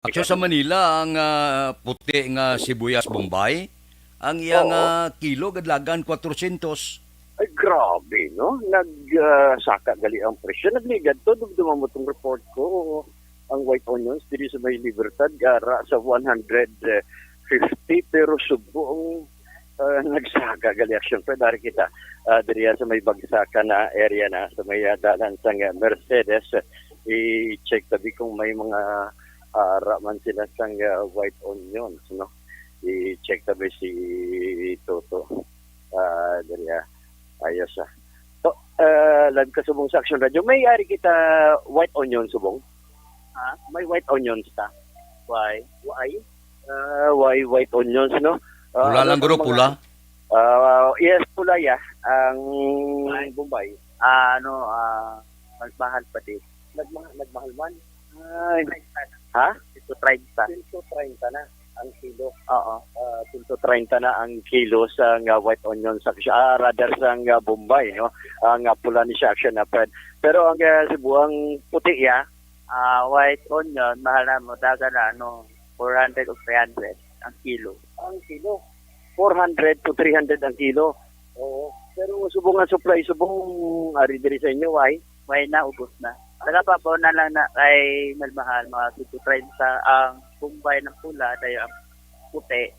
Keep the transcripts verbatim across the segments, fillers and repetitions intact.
Actually, sa Manila, ang, ah, puti nga sibuyas Bombay, ang iyang, Oo. ah, kilo, gadlagan, kwatrosyentos. Ay, grabe, no? Nag, ah, saka gali ang presyo. Nagligad to, dumduma mo tong report ko. Ang white onions diri sa may Libertad, gara sa one hundred fifty, pero subo ang, ah, nagsaka gali. Action pa, dari kita. Ah, diri sa may bagsakan na area na, sa may, ah, dalan sang, ah, Mercedes. I-check tabi kung may mga, ah, ara man sila sang, ah, white onions, no? I-check tabi si Toto. Ah, diri, ah. Ayos, ah. So, ah, live ka subong sa Action Radio. May ari kita white onion subong? Ha? May white onions ta. Why? Why? Ah, why white onions, no? Ah, Pula ano lang, tong guro, mga pula. Ah, yes, pula, ya. Ang Bombay. Bombay. Ah, ano, ah, mas mahal pa din. Nagma-, nagmahal man. Ay. Treinta na. Ha? Ito, treinta. Ito, treinta na ang kilo. Oo. Ah, ito, treinta na ang kilo sa nga white onion sa, ah, rather sa nga Bombay, no? Ang, ah, pula ni siya, Action, ah, Fred. Pero ang, ah, Cebu, ang puti, ya? Ah, white onion, mahal na mo, daga na, ano, four hundred o three hundred ang kilo. Ang kilo? Four hundred to three hundred ang kilo? Oo. Pero subong nga supply, subong ari diri sa inyo, why? May na, ubos na. Taga Pabaw na lang na kay malmahal, mga sento treinta ang Bombay ng pula, tayo ang puti,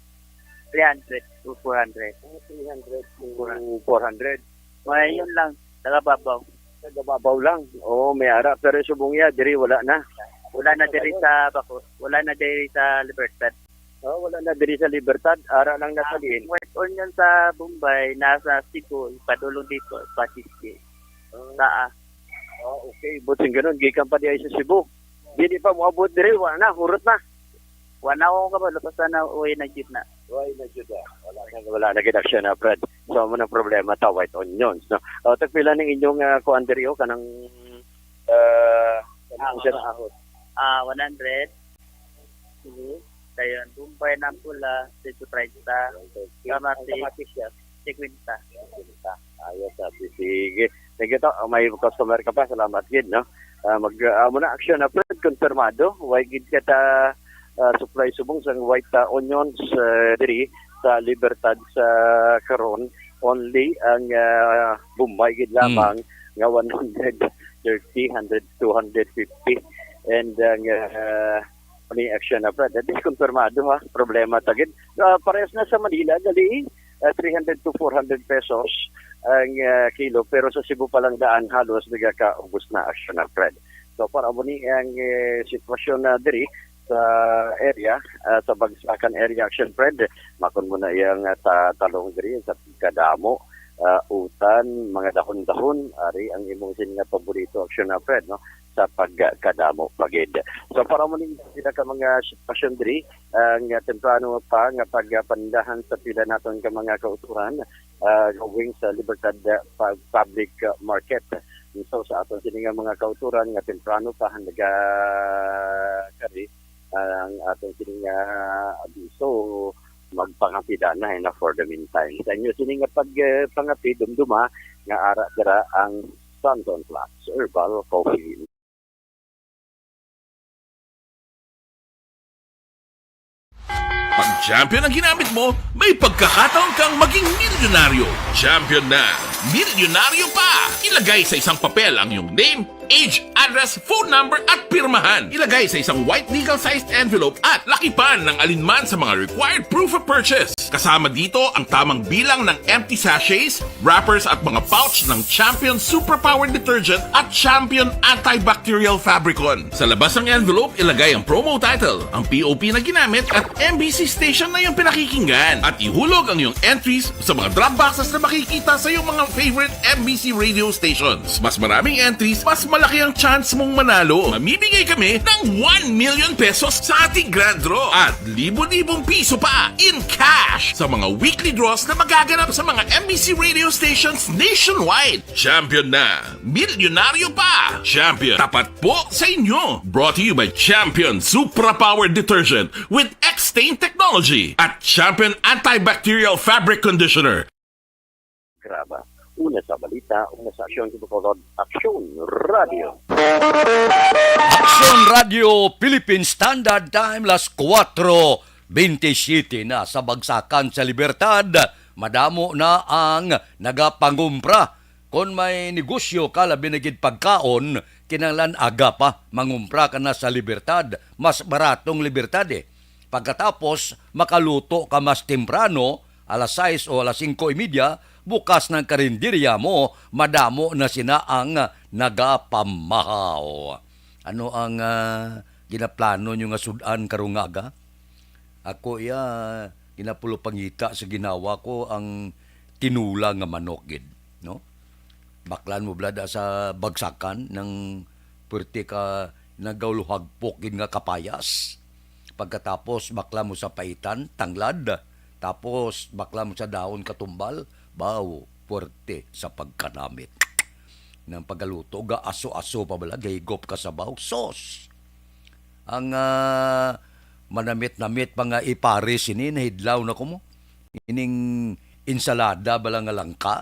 three hundred to four hundred. Ah, three hundred to four hundred. May yun lang, taga Pabaw. Taga Pabaw lang. Oo, may ara. Pero subong ya, diri wala na. Wala na diri sa Bako, wala na diri sa Libertad. Oh, wala na diri sa Libertad. Ara lang na sa Ah, diin. White onion sa Bombay, nasa Cebu, ipadulong dito, Pasisque. Ah. Taa. Ah, okay. Buting ganun, gikan pa di ay sa Cebu. Di, di pa moabot diri, wala na, hurot na. Wala ko kabalo, basta na uwi na jud na. Uwi na jud, ah. Wala na, wala na gid action na, Fred. So, amo nang problema ta, white onions, no? O, tagpila ning inyong, ah, kuan diri, o, kanang, ah, kanang Ah, siya na ahos. Ah, one hundred. Mhm. Dayon, Bombay na pula, sento treinta. Okay. Kamatis, Kamatis siya. Cinquenta. Cinquenta. Ayos, ah, sige. Thank you, to. Ah, may customer ka pa. Salamat gid, no? Ah, mag, ah, amo na action na, Fred, konfirmado. Way gid ka ta, ah, supply subong sang white, ah, onions, ah, diri sa Libertad sa karon. Only ang, ah, Bombay gid Mm. lamang nga one hundred thirty, hundred, two hundred fifty. And ang, ah, ni action na, Fred. That is konfirmado, ha. Problema ta gid. Ah, parehas na sa Manila, gali, ah, three hundred to four hundred pesos ang, ah, kilo, pero sa Cebu pa lang daan halos nagakaubos na action na, Fred. So, para mo ni ang, eh, sitwasyon na diri sa area, ah, sa Bagsakan area, action, Fred, makon mo na iyang, ah, ta-, talong diri sa kadamo, ah, utan, mga dahon-dahon, ari ang imong sin nga paborito, action na, Fred, no? Sa pagkadamo pa gid. So, para mo ning sila ka mga sitwasyon diri, ang, ah, temprano pa nga pagpanindahan sa pila naton ka mga kauturan, ah, going sa Libertad, ah, pa-, Public, ah, Market. So, sa aton sini nga mga kauturan nga temprano pa naga-, kari ang aton sini nga abiso, magpangapida na, eh, na for the meantime. Sa inyo sini nga pag, eh, pangapi, dumduma nga ara dira ang Santon Flats Herbal Coffee. Pag Champion ang ginamit mo, may pagkakataon kang maging milyonaryo. Champion na, milyonaryo pa! Ilagay sa isang papel ang iyong name, age, address, phone number, at pirmahan. Ilagay sa isang white legal-sized envelope at lakipan ng alinman sa mga required proof of purchase. Kasama dito ang tamang bilang ng empty sachets, wrappers, at mga pouch ng Champion Superpower Detergent at Champion Antibacterial Fabricon. Sa labas ng envelope, ilagay ang promo title, ang P O P na ginamit, at M B C station na iyong pinakikinggan. At ihulog ang iyong entries sa mga drop boxes na makikita sa iyong mga favorite M B C radio stations. Mas maraming entries, mas malaki ang chance mong manalo. Mamimigay kami ng one million pesos sa ating grand draw at libo-libong piso pa in cash sa mga weekly draws na magaganap sa mga M B C radio stations nationwide. Champion na! Milyonaryo pa! Champion, tapat po sa inyo! Brought to you by Champion Supra Power Detergent with X-Stain Technology at Champion Antibacterial Fabric Conditioner. Graba. Una sa balita, una sa aksyon, kita ko sa Aksyon Radio. Aksyon Radio Philippine Standard Time, las kuwatro bentisiete na. Sa bagsakan sa Libertad, madamo na ang nagapangumpra. Kon may negosyo ka, labi na gid pagkaon, kinahanglan aga pa mangumpra ka na sa Libertad. Mas baratong Libertad, eh. Pagkatapos, makaluto ka mas temprano, alas sais o alas singko y media, bukas ng karinderya mo, madamo na sina ang nagapamahaw. Ano ang, ah, ginaplano nyo nga sud-an karong aga? Ako iya, ginapulopangita sa ginawa ko ang tinula nga manok gid, no? Baklan mo bala da sa bagsakan ng puwerte ka nagawluhagpok gid nga kapayas. Pagkatapos, bakla mo sa paitan, tanglad. Tapos, bakla mo sa dahon katumbal, baw, puwerte sa pagkanamit. Nang pagaluto, ga aso-aso pa bala, gahigop ka sabaw. Sos! Ang, ah, manamit-namit pa nga ipare sini, nahidlaw na ko mo. Ining insalada bala nga langka.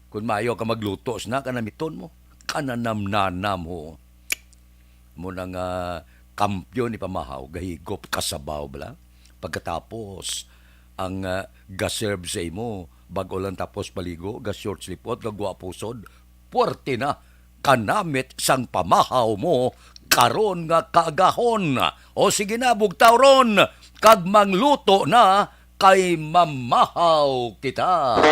Kung maayo ka magluto sina, kanamiton mo. Kananam-nanam ho. Mo na nga kampyo ni pamahaw, gahigop kasabaw bala. Pagkatapos, ang, ah, gaserve sa imo, bago lang tapos paligo, ga-short slipot, gagwa pusod, puwerte na, kanamit sang pamahaw mo, karon nga kaagahon. O sige na, bugtaw ron, kag mangluto na, kay mamahaw kita.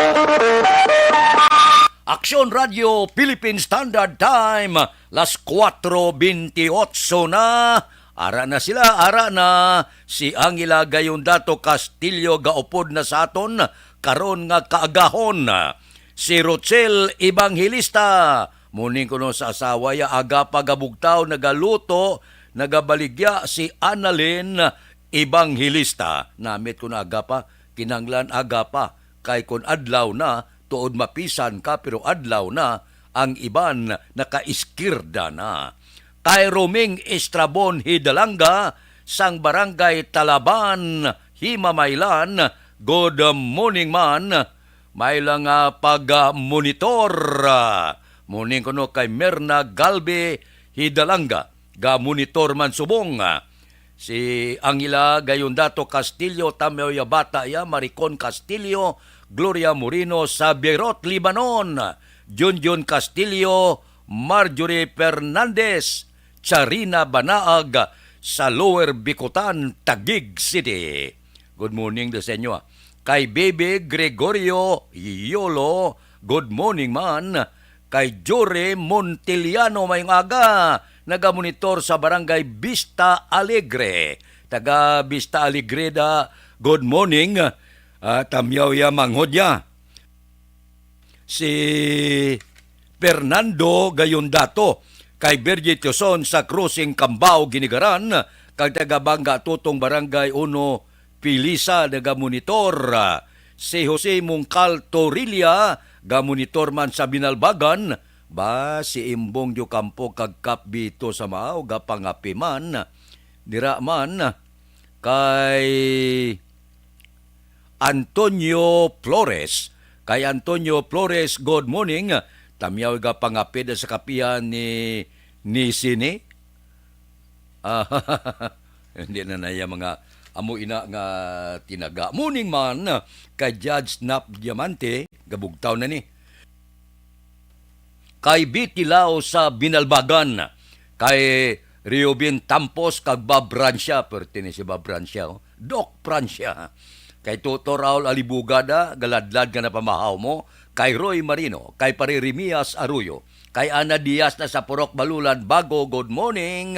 Aksyon Radio Philippine Standard Time, las kuwatro bentiocho na. Ara na sila, ara na. Si Angela Gayondato Castillo gaupod na sa aton karon nga kaagahon. Si Rochelle Evangelista, muning kuno sa asawa ya, aga pa gabugtaw, nagaluto, nagabaligya. Si Annalyn Evangelista, namit ko na aga pa, kinanglan aga pa, kay kun adlaw na, tuod mapisan ka, pero adlaw na, ang iban nakaiskirda na. Kay Roming Estrabon Hidalanga, sang Barangay Talaban, Himamaylan, good morning man. May lang, ah, pag-monitor, ah, morning kuno kay Merna Galbe Hidalanga, ga-monitor man subong, ah, si Angela Gayondato Castillo, Tameo ya bata ya, Maricon Castillo, Gloria Moreno sa Beirut, Lebanon, Junjun Castillo, Marjorie Fernandez, Charina Banaag sa Lower Bicutan, Taguig City. Good morning da sa inyo, ah. Kay Baby Gregorio Yolo, good morning man. Kay Jory Montiliano, mayong aga. Nagamonitor sa Barangay Vista Alegre. Taga Vista Alegre da, good morning. Ah, tamyaw ya, manghod ya. Si Fernando Gayondato, kay Virgie Tioson sa Crossing Cambao, Ginigaran, kag taga Banga Tutong, Barangay Uno, Pilisa, nagamonitor. Si Jose Mungkal Torilla, gamonitor man sa Binalbagan. Ba, si Imbong Diocampo kag Kap Vito sa Mao, gapangapi man. Dira man, kay Antonio Flores. Kay Antonio Flores, good morning. Tamyaw, gapangapid sa kapihan ni, ni Sini. Ah, hindi na naya mga amo ina nga tinaga. Morning man, kay Judge Nap Diamante, gabugtaw na ni. Kay Bitilao sa Binalbagan, kay Reubin Tampos kag Bob Francia, perti ni si Bob Francia, oh. Doc Francia. Kay Toto Raul Alibugada, galadlad nga napamahaw mo, kay Roy Marino, kay Pare Remias Arroyo, kay Ana Diaz na sa Purok Balulan, Bago, good morning.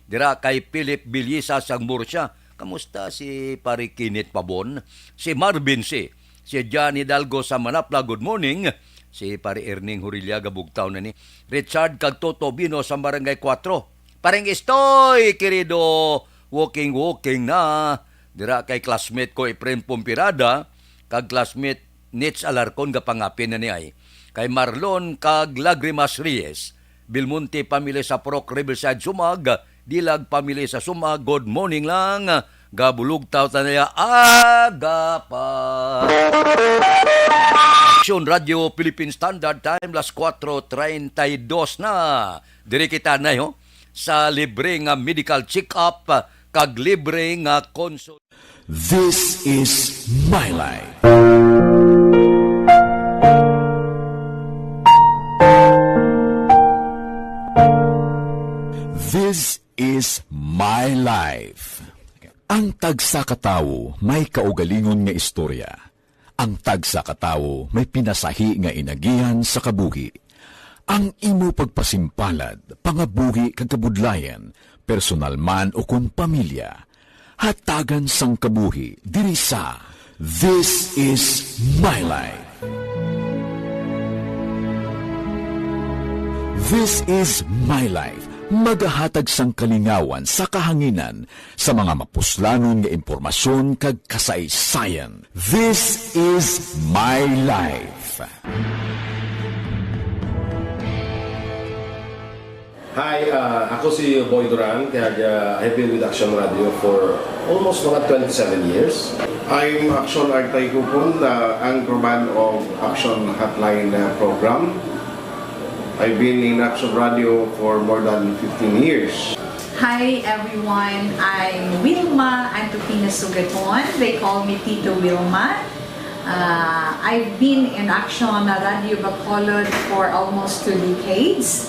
Dira kay Philip Bilisa sang Murcia, kamusta si Pare Kinit Pabon? Si Marvin C. Si John Hidalgo sa Manapla, good morning. Si Pare Erning Hurilia, gabugtaw na ni. Richard kag Toto Bino sa Barangay Kuwatro. Paring Istoy, kirido, walking, walking na. Dira kay classmate ko, Efren Pompirada, kag classmate Nitz Alarcon, gapangapin na ni ay. Kay Marlon kag Lagrimas Reyes, Belmonte family sa Purok, Riverside, Sumag, Dilag family sa Sumag, good morning lang. Gabulugtaw ta niya, aga pa. Aksyon Radio Philippine Standard Time, las cuatro treinta y dos na. Diri kita na, ho, sa libre nga medical check-up kag libre nga konsul- This is My Life. This is My Life. Ang tagsa ka tawo may kaugalingon nga istorya. Ang tagsa ka tawo may pinasahi nga inagihan sa kabuhi. Ang imo pagpasimpalad, pangabuhi kag kabudlayan, personal man o kon pamilya, hatagan sang kabuhi diri sa This Is My Life. This Is My Life, magahatag sang kalingawan sa kahanginan sa mga mapuslanon nga impormasyon kag kasaysayan. This Is My Life. Hi, uh, ako si Boy Duran, kag, uh, I've been with Action Radio for almost mga twenty-seven years. I'm Action Artay Kupon, uh, anchorman of Action Hotline, uh, program. I've been in Action Radio for more than fifteen years. Hi everyone, I'm Wilma Antupina Sugaton. They call me Tito Wilma. Uh, I've been in Action Radio Bacolod for almost two decades.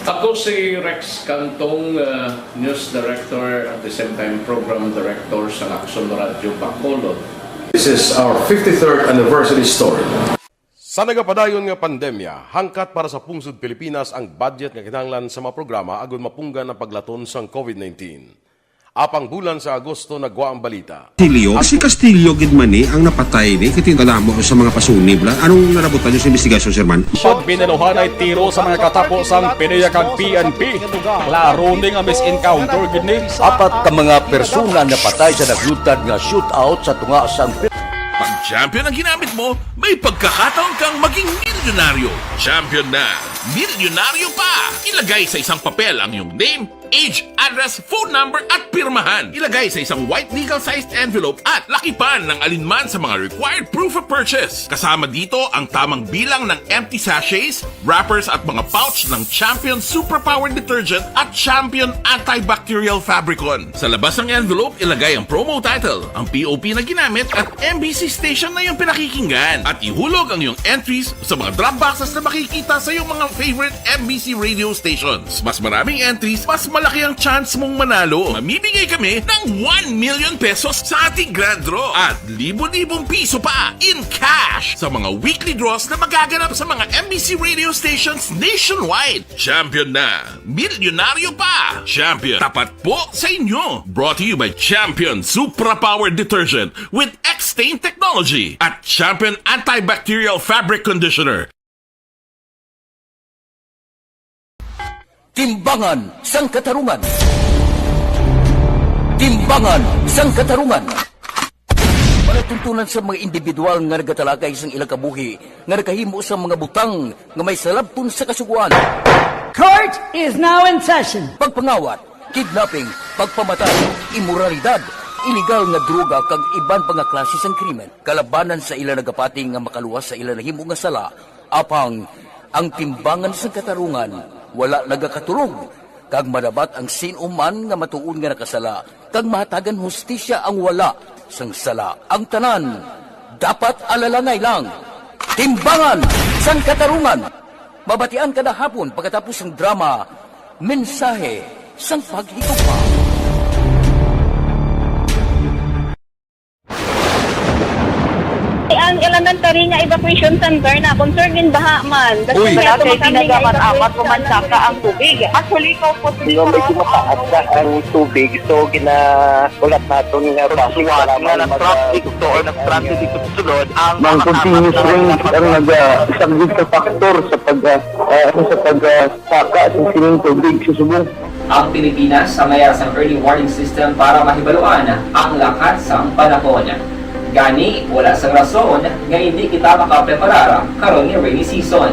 Ako si Rex Cantong, uh, news director at the same time program director sa Action Radio Bacolod. This is our fifty-third anniversary story. Sa nagapadayon nga pandemya, hangkat para sa pungsod Pilipinas ang budget nga kinahanglan sa mga programa agud mapunggan ang paglaton sang covid nineteen. Apang bulan sa Agosto nagwa ang balita. Castillo? Si Castillo gid man ni ang napatay ni, kay tingala mo sa mga pasunib la. Anong narabutan niyo sa investigasyon, Sir Man? Pagbinaluhanay tiro sa mga katapo sang PDEA kag P N P. Klaro ni nga mis-encounter gid ni. Apat ka mga persona napatay sa naglutad nga shootout sa tunga sang Pag champion ang ginamit mo, may pagkakataon kang maging milyonaryo. Champion na, milyonaryo pa! Ilagay sa isang papel ang iyong name, age, address, phone number, at pirmahan. Ilagay sa isang white legal-sized envelope at lakipan ng alinman sa mga required proof of purchase. Kasama dito ang tamang bilang ng empty sachets, wrappers at mga pouch ng Champion Superpower Detergent at Champion Antibacterial Fabricon. Sa labas ng envelope, ilagay ang promo title, ang P O P na ginamit at M B C station na iyong pinakikinggan. At ihulog ang iyong entries sa mga drop boxes na makikita sa iyong mga favorite M B C radio stations. Mas maraming entries, mas malaki ang chance mong manalo. Mamimigay kami ng one million pesos sa ating grand draw at libo-libong piso pa in cash sa mga weekly draws na magaganap sa mga M B C radio stations nationwide. Champion na! Milyonaryo pa! Champion, tapat po sa inyo! Brought to you by Champion Supra Power Detergent with X-Stain Technology at Champion Antibacterial Fabric Conditioner. Timbangan sang Katarungan. Timbangan sang Katarungan. Palatuntunan sa mga individual nga nagatalakay sang ilang kabuhi nga nakahimo sang mga butang nga may salabton sa Kasugoan. Court is now in session. Pagpangawat, kidnapping, pagpamatay, imoralidad, iligal nga droga kag iban pa nga klase sang krimen. Kalabanan sa ila nagapati nga makaluwas sa ila nahimo nga sala, apang ang Timbangan sang Katarungan wala nagakaturog, kag madabat ang sin-o man nga matuod nga nakasala, kag mahatagan hustisya ang wala sang sala. Ang tanan dapat alalangay lang. Timbangan sang Katarungan. Mabatian kada hapon pagkatapos sang drama, Mensahe sang Paghigugma. Ang elementary nga evacuation center na concern gin baha man. Uy. Wala kay tinaga man amat ko man saka ang tubig. Actually, ko po. Medyo mataas na ang tubig, so ginaulat naton nga basi nga nag-traffic to or nag-transit dito sa sulod ang mga continuous rains ang nag-, ah, isang big factor sa pag, ah, ah, ano, sa pag, ah, saka sa sining tubig sa subong. Ang Pilipinas ang mayara sang early warning system para mahibaluan ang lakat sang panahon. Gani, wala sang rason nga indi kita makapreparar karon nga rainy season.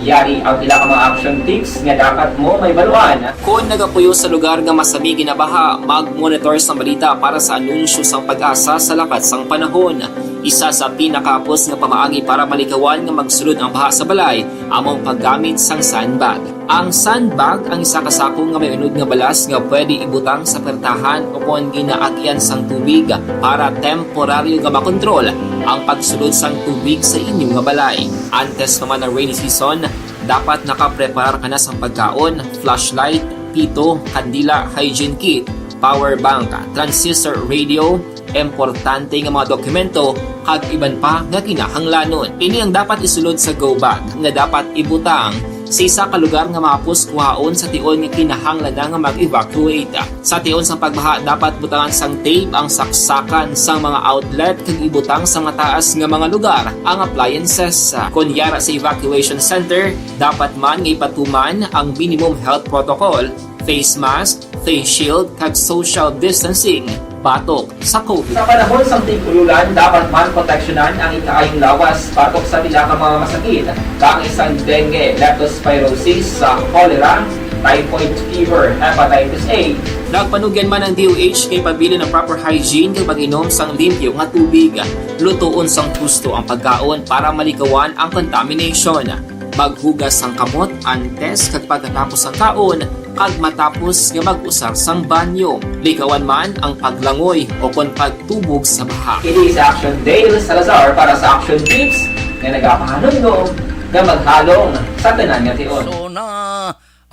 Yari ang pila ka mga action tips nga dapat mo mahibaluan. Kon nagapuyo sa lugar nga masami ginabaha, mag-monitor sang balita para sa anunsyo sang PAGASA sa lakat sang panahon. Isa sa pinakahapos nga pamaagi para malikawan nga magsulod ang baha sa balay amo ang paggamit sang sandbag. Ang sandbag ang isa ka sako nga may unod nga balas nga pwede ibutang sa pertahan o kon ginaagian sang tubig para temporaryo nga makontrol ang pagsulod sang tubig sa inyo nga balay. Antes pa man ang rainy season, dapat nakapreparar ka na sang pagkaon, flashlight, pito, kandila, hygiene kit, power bank, transistor radio, importante nga mga dokumento, kag iban pa nga kinahanglanon. Ini ang dapat isulod sa go bag nga dapat ibutang sa isa ka lugar nga mahapos kuhaon sa tion nga kinahanglan na nga mag-evacuate. Sa tion sang pagbaha, dapat butangan sang tape ang saksakan sang mga outlet kag ibutang sa mataas nga mga lugar ang appliances. Kon yara sa evacuation center, dapat man nga ipatuman ang minimum health protocol, face mask, face shield, kag social distancing batok sa COVID. Sa panahon sang tig-ululan, dapat man proteksyonan ang ikaayong lawas batok sa pila ka mga masakit, kaangay sang dengue, leptospirosis, sa cholera, typhoid fever, hepatitis A. Nagpanugyan man ang D O H kay pabilin ang proper hygiene kag pag-inom sang limpyo nga tubig. Lutoon sang husto ang pagkaon para malikawan ang contamination. Maghugas sang kamot antes kag pagkatapos sang kaon kag matapos nga mag-usar sang banyo. Likawan man ang paglangoy o kon pagtubog sa baha. Ini si Action Dale Salazar para sa Action Tips nga nagapahanumdom nga maghalong sa tanan nga tion. So na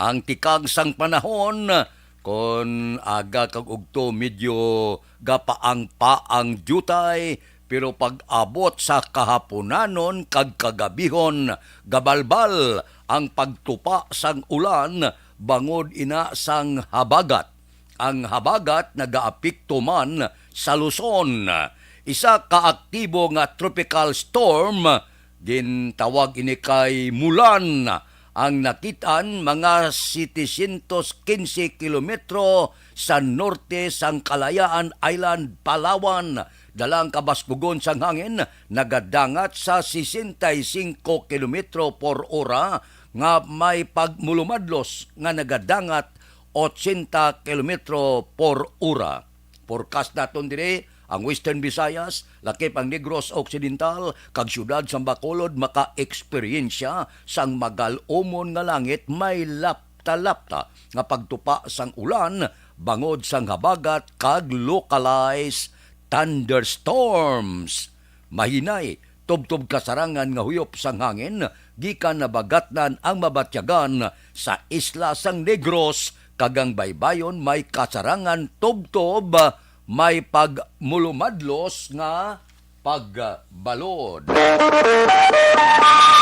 ang tikag sang panahon, kon aga kag ugto medyo gapaang-paang diutay, pero pag-abot sa kahapunanon kag kagabihon, gabalbal ang pagtupa sang ulan bangod ina sang habagat. Ang habagat nagaapekto man sa Luzon. Isa ka aktibo nga tropical storm, gintawag ini kay Mulan, ang nakit-an mga setecientos quince kilometro sa norte sang Kalayaan Island, Palawan. Dala ang kabaskugon sang hangin, nagadangat sa sesenta y cinco kilometro por ora, nga may pagmulumadlos nga nagadangat ochenta kilometro por ora. Forecast naton diri ang Western Visayas, lakip ang Negros Occidental, kag siyudad sang Bacolod maka-eksperyensya sang magal-umon nga langit may lapta-lapta nga pagtupa sang ulan bangod sang habagat kag localized thunderstorms. Mahinay, tubtob kasarangan nga huyop sang hangin gikan nabagatnan ang mabatyagan sa isla sang Negros, kag ang baybayon may kasarangan tubtob may pagmulumadlos nga pagbalod.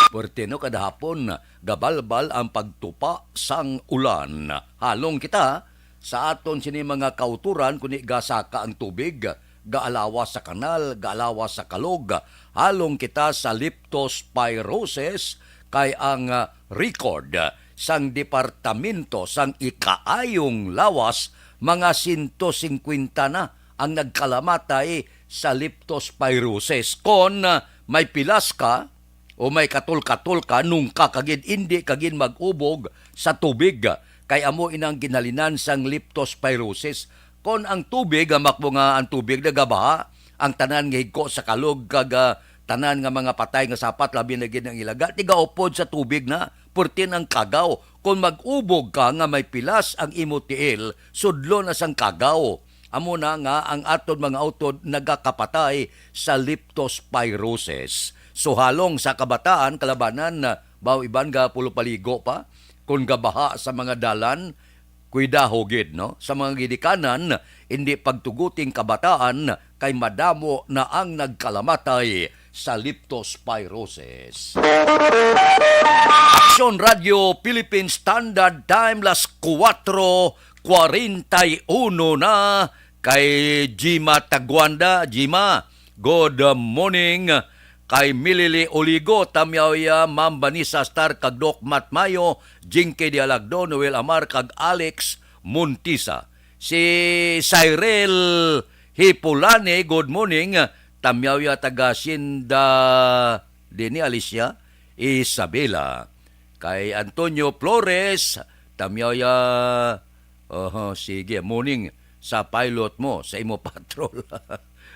Puwerte, no, kada hapon gabalbal ang pagtupa sang ulan. Halong kita sa aton sini mga kauturan, kuni gasaka ang tubig, gaalawas sa kanal, gaalawas sa kalog. Halong kita sa leptospirosis, kay ang, ah, record sang Departamento sang Ikaayong Lawas, mga sento singkwenta na ang nagkalamatay sa leptospirosis. Kon, ah, may pilas ka, o may katol-katol ka, nungka ka gid, indi ka gid mag-ubog sa tubig, kay amo inang ginhalinan sang leptospirosis. Kon ang tubig, hamak mo nga ang tubig nagabaha, ang tanan nga higko sa kalog kag, ah, tanan nga mga patay nga sapat, labi na gid ang ilaga, tigaupod sa tubig na, purtin ang kagaw. Kon mag-ubog ka nga may pilas ang imo tiil, sudlo na sang kagaw. Amo na nga ang aton mga utod nagakapatay sa leptospirosis. So, halong sa kabataan, kalabanan, baw iban ga pulupaligo pa, kon gabaha sa mga dalan, kuidaho gid, no? Sa mga ginikanan, indi pagtuguting kabataan, kay madamo na ang nagkalamatay sa leptospirosis. Aksyon Radio Philippine Standard Time, las kuwatro kwarenta y uno na. Kay Jima Taguanda. Jima, good morning. Kay Milili Oligo, Tamyawya, Ma'am Vanessa Star, kag Doc Matt Mayo, Jinky Dialagdo, Noel Amar, kag Alex Montisa. Si Cyril Hipulani, good morning. Tamyawya, taga Sinda, dini, Alicia, Isabela. Kay Antonio Flores, Tamyaya, oho, sige, morning sa pilot mo, sa imo patrol.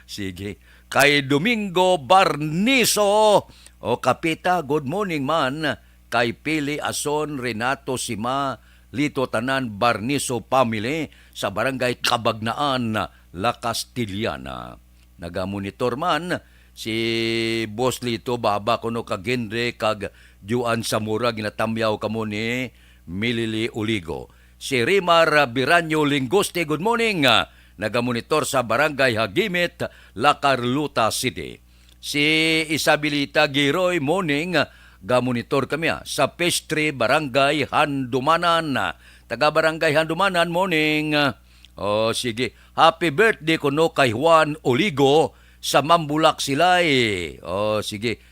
Sige. Kay Domingo Barniso, o Kapita, good morning man. Kay Pili Ason, Renato Sima, Lito Tanan, Barniso family, sa Barangay Cabagnaan, La Castellana. Nagamonitor man si Boss Lito Baba kuno kag Henry kag Juan Zamora, ginatamyaw kamo ni Milili Oligo. Si Rimar Biranyo Lingoste, good morning. Ah, nagamonitor sa Barangay Hagimit, La Carlota City. Si Isabelita Giroy, morning. Gamonitor kami, ah, sa Pastry, Barangay Handumanan. Taga Barangay Handumanan, morning. Oh, sige. Happy birthday kuno kay Juan Oligo sa Mambulak Silay. Oh, sige.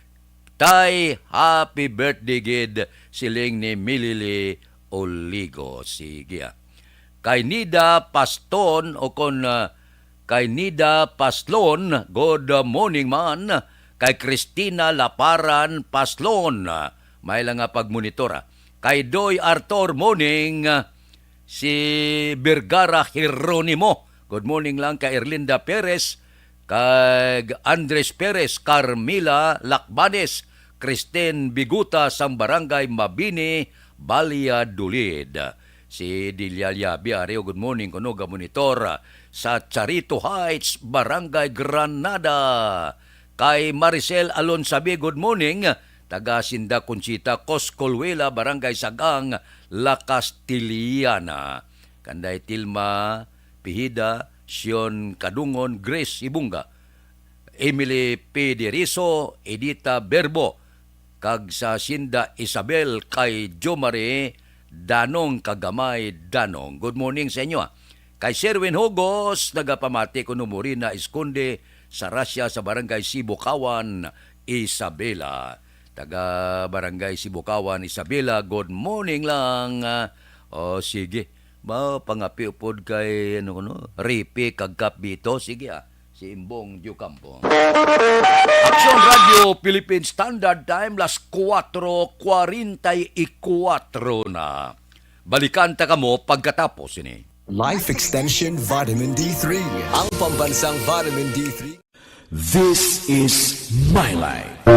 Tay, happy birthday gid, siling ni Milili Oligo. Sige, ah. Kay Nida Paston o kon, ah, kay Nida Paslon, good morning man. Kay Christina Laparan Paslon, ah, may lang nga pagmonitor, ah. Kay Doy Arthur, morning. Si Vergara Jeronimo, good morning lang. Kay Erlinda Perez, kag Andres Perez, Carmila Lacbanes, Kristen Biguta sang Barangay Mabini, Valladolid. Si Delia Yabi, Ario, good morning kuno, gamonitor sa Charito Heights, Barangay Granada. Kay Maricel Alonsabi, good morning. Taga Sinda Conchita, Coscolhuela, Barangay Sagang, La Castellana. Kanday Tilma Pihida, Sion Kadungon, Grace Ibunga, Emily P. Diriso, Edita Berbo, kag sa Sinda Isabel kay Jomari Danong, kagamay Danong. Good morning sa inyo, ah. Kay Sherwin Hugos, nagapamati kuno, Morina Esconde, sa Russia, sa Barangay Sibukawan, Isabela. Taga Barangay Sibukawan, Isabela, good morning lang. Ah, oh, sige. Ba, pangapi upod kay, ano kuno, Ripi kag Kap Bito. Sige, ah. Si Imbong Diocampo. Aksyon Radio Philippine Standard Time, las cuatro cuarenta y cuatro na. Balikan ta kamo pagkatapos ini. Life Extension Vitamin D three. Ang pambansang Vitamin D three. This is My Life.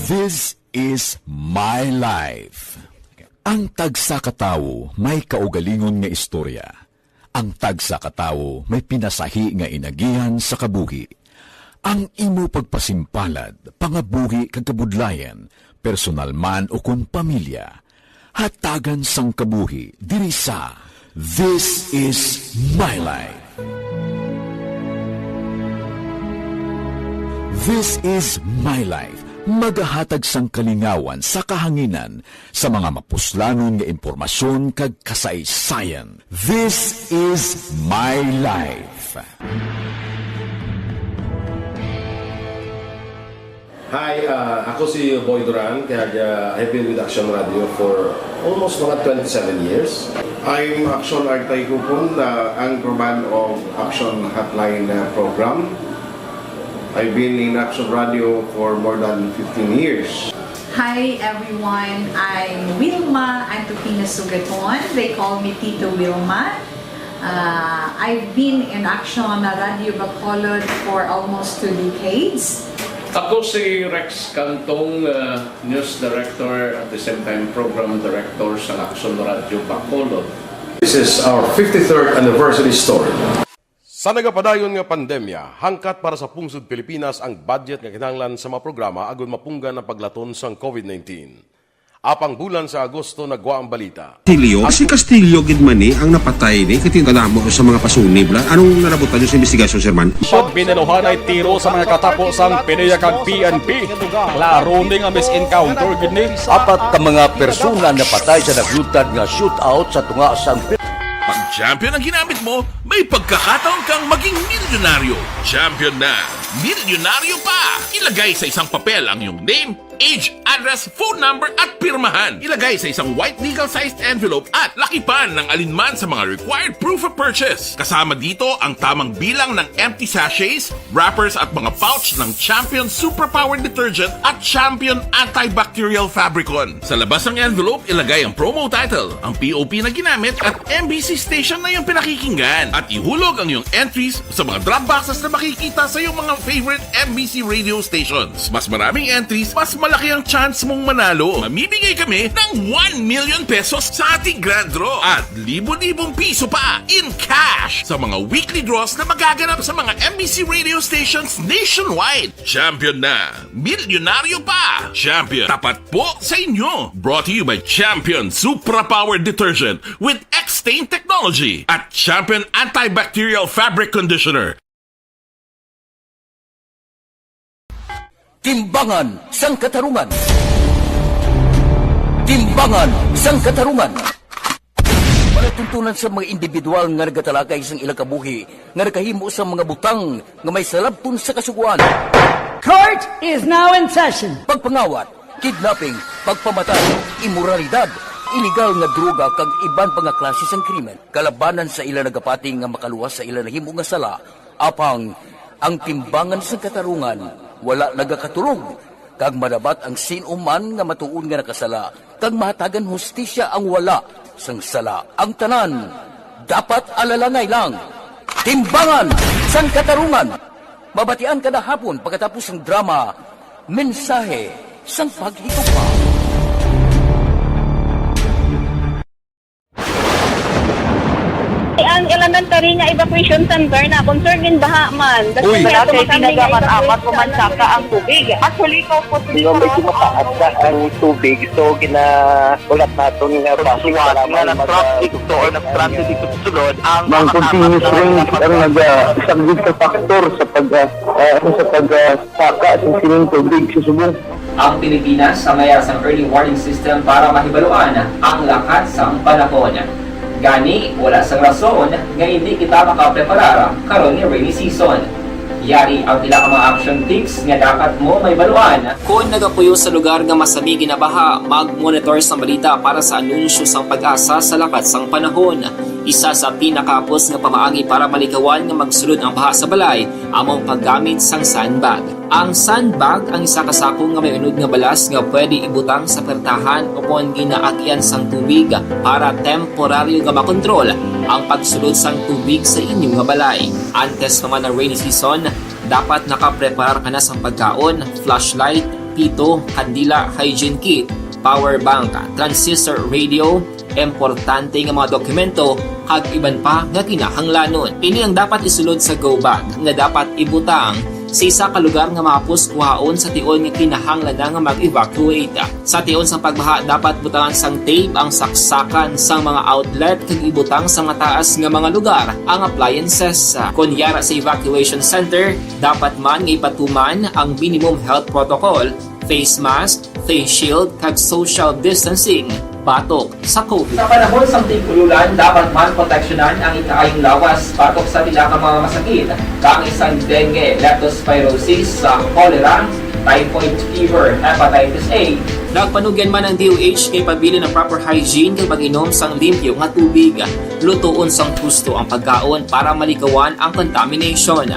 This is My Life. Ang tagsa ka tawo may kaugalingon nga istorya. Ang tagsa ka tawo may pinasahi nga inagihan sa kabuhi. Ang imo pagpasimpalad, pangabuhi kag kabudlayan, personal man o kon pamilya, hatagan sang kabuhi diri sa This Is My Life. This Is My Life, magahatag sang kalingawan sa kahanginan sa mga mapuslanon nga impormasyon kag kasaysayan. This Is My Life. Hi, ah, ako si Boy Duran, kag, ah, I've been with Action Radio for almost mga twenty-seven years. I'm Action Artay Kupon, the anchorman of Action Hotline, ah, program. I've been in Action Radio for more than fifteen years. Hi everyone, I'm Wilma Antokina Sugaton. They call me Tito Wilma. Uh, I've been in Action Radio Bacolod for almost two decades. Ako si Rex Cantong, uh, news director at the same time program director sa Action Radio Bacolod. This is our fifty-third anniversary story. Sa nagapadayon nga pandemya, hangkat para sa pungsod Pilipinas ang budget nga kinahanglan sa mga programa agud mapunggan ang paglaton sang COVID nineteen. Apang bulan sa Agosto nagwa ang balita. Castillo? Si Castillo gid man ni ang napatay ni, kay kadamo sa mga pasunib la. Anong nalabutan niyo sa investigasyon, Sir Man? Sa binanuhanay tiro sa mga katapo sang PDEA kag P N P. Klaro ni nga mis-encounter gid ni. Apat ka mga persona napatay sa nagluntad nga shootout sa tunga sang Pag champion ang ginamit mo, may pagkakataon kang maging milyonaryo. Champion na, milyonaryo pa! Ilagay sa isang papel ang iyong name, Age, address, phone number at pirmahan. Ilagay sa isang white legal-sized envelope at lakipan ng alinman sa mga required proof of purchase. Kasama dito ang tamang bilang ng empty sachets, wrappers at mga pouch ng Champion Superpower Detergent at Champion Antibacterial Fabricon. Sa labas ng envelope, ilagay ang promo title. Ang P O P na ginamit at M B C station na iyong pinakikinggan. At ihulog ang iyong entries sa mga drop boxes na makikita sa iyong mga favorite M B C radio stations. Mas maraming entries, mas malaki ang chance mong manalo. Mamimigay kami ng one million pesos sa ating grand draw at libo-libong piso pa in cash sa mga weekly draws na magaganap sa mga M B C radio stations nationwide. Champion na! Milyonaryo pa! Champion, tapat po sa inyo! Brought to you by Champion Supra Power Detergent with X-Stain Technology at Champion Antibacterial Fabric Conditioner. Timbangan sang Katarungan. Timbangan sang Katarungan. Palatuntunan sa mga individual nga nagatalakay sang ilang kabuhi nga nakahimo sang mga butang nga may salabton sa Kasugoan. Court is now in session. Pagpangawat, kidnapping, pagpamatay, imoralidad, iligal nga droga kag iban pa nga klase sang krimen kalabanan sa ila nagapati nga makaluwas sa ila nahimo nga sala. Apang ang Timbangan sang Katarungan wala nagakatulog, kag madabat ang sin-o man nga matuod nga nakasala, kag mahatagan hustisya ang wala sang sala. Ang tanan dapat alalangay lang. Timbangan sang Katarungan. Mabatian kada hapon pagkatapos sang drama, Mensahe sang Paghigugma. Ang elementary nga evacuation center na concerned in baha man. Uy. Wala kay pinagaman amat ko man saka ang tubig. Actually, ko po. Di ba, medyo mataas na ang tubig, so ginaulat naton nga basi suwat nga nag-transit to or nag-transit dito sa sulod ang mga continuous rain ang nagasagid sa factor sa pag, ah, ah, ano, sa pag, ah, saka sa sining tubig sa subong. Ang Pilipinas sa mayar sang early warning system para mahibaluan ang lakat sang panahon. Gani, wala sang rason nga indi kita makapreparar karon nga rainy season. Yari ang pila ka mga action tips nga dapat mo mahibaluan. Kon nagapuyo sa lugar nga masami ginabaha, mag-monitor sang balita para sa anunsyo sang PAGASA sa lakat sang panahon. Isa sa pinakahapos nga pamaagi para malikawan nga magsulod ang baha sa balay amo ang paggamit sang sandbag. Ang sandbag ang isa ka sako nga may unod nga balas nga pwede ibutang sa pertahan o kon ginaagian sang tubig para temporaryo nga makontrol ang pagsulod sang tubig sa inyo nga balay. Antes pa man ang rainy season, dapat nakapreparar ka na sang pagkaon, flashlight, pito, kandila, hygiene kit, power bank, transistor radio, importante nga mga dokumento, kag iban pa nga kinahanglanon. Ini ang dapat isulod sa go bag nga dapat ibutang sa isa ka lugar nga mahapos kuhaon sa tion nga kinahanglan na nga mag-evacuate. Sa tion sang pagbaha, dapat butangan sang tape ang saksakan sang mga outlet kag ibutang sa mataas nga mga lugar ang appliances. Kon yara sa evacuation center, dapat man nga ipatuman ang minimum health protocol, face mask, face shield, kag social distancing batok sa COVID. Sa panahon sang tig-ululan, dapat man proteksyonan ang ikaayong lawas batok sa pila ka mga masakit, kaangay sang dengue, leptospirosis, sa cholera, typhoid fever, hepatitis A. Nagpanugyan man ang D O H nga ipabilin ang proper hygiene kag pag-inom sang limpyo nga tubig. Lutoon sang husto ang pagkaon para malikawan ang contamination.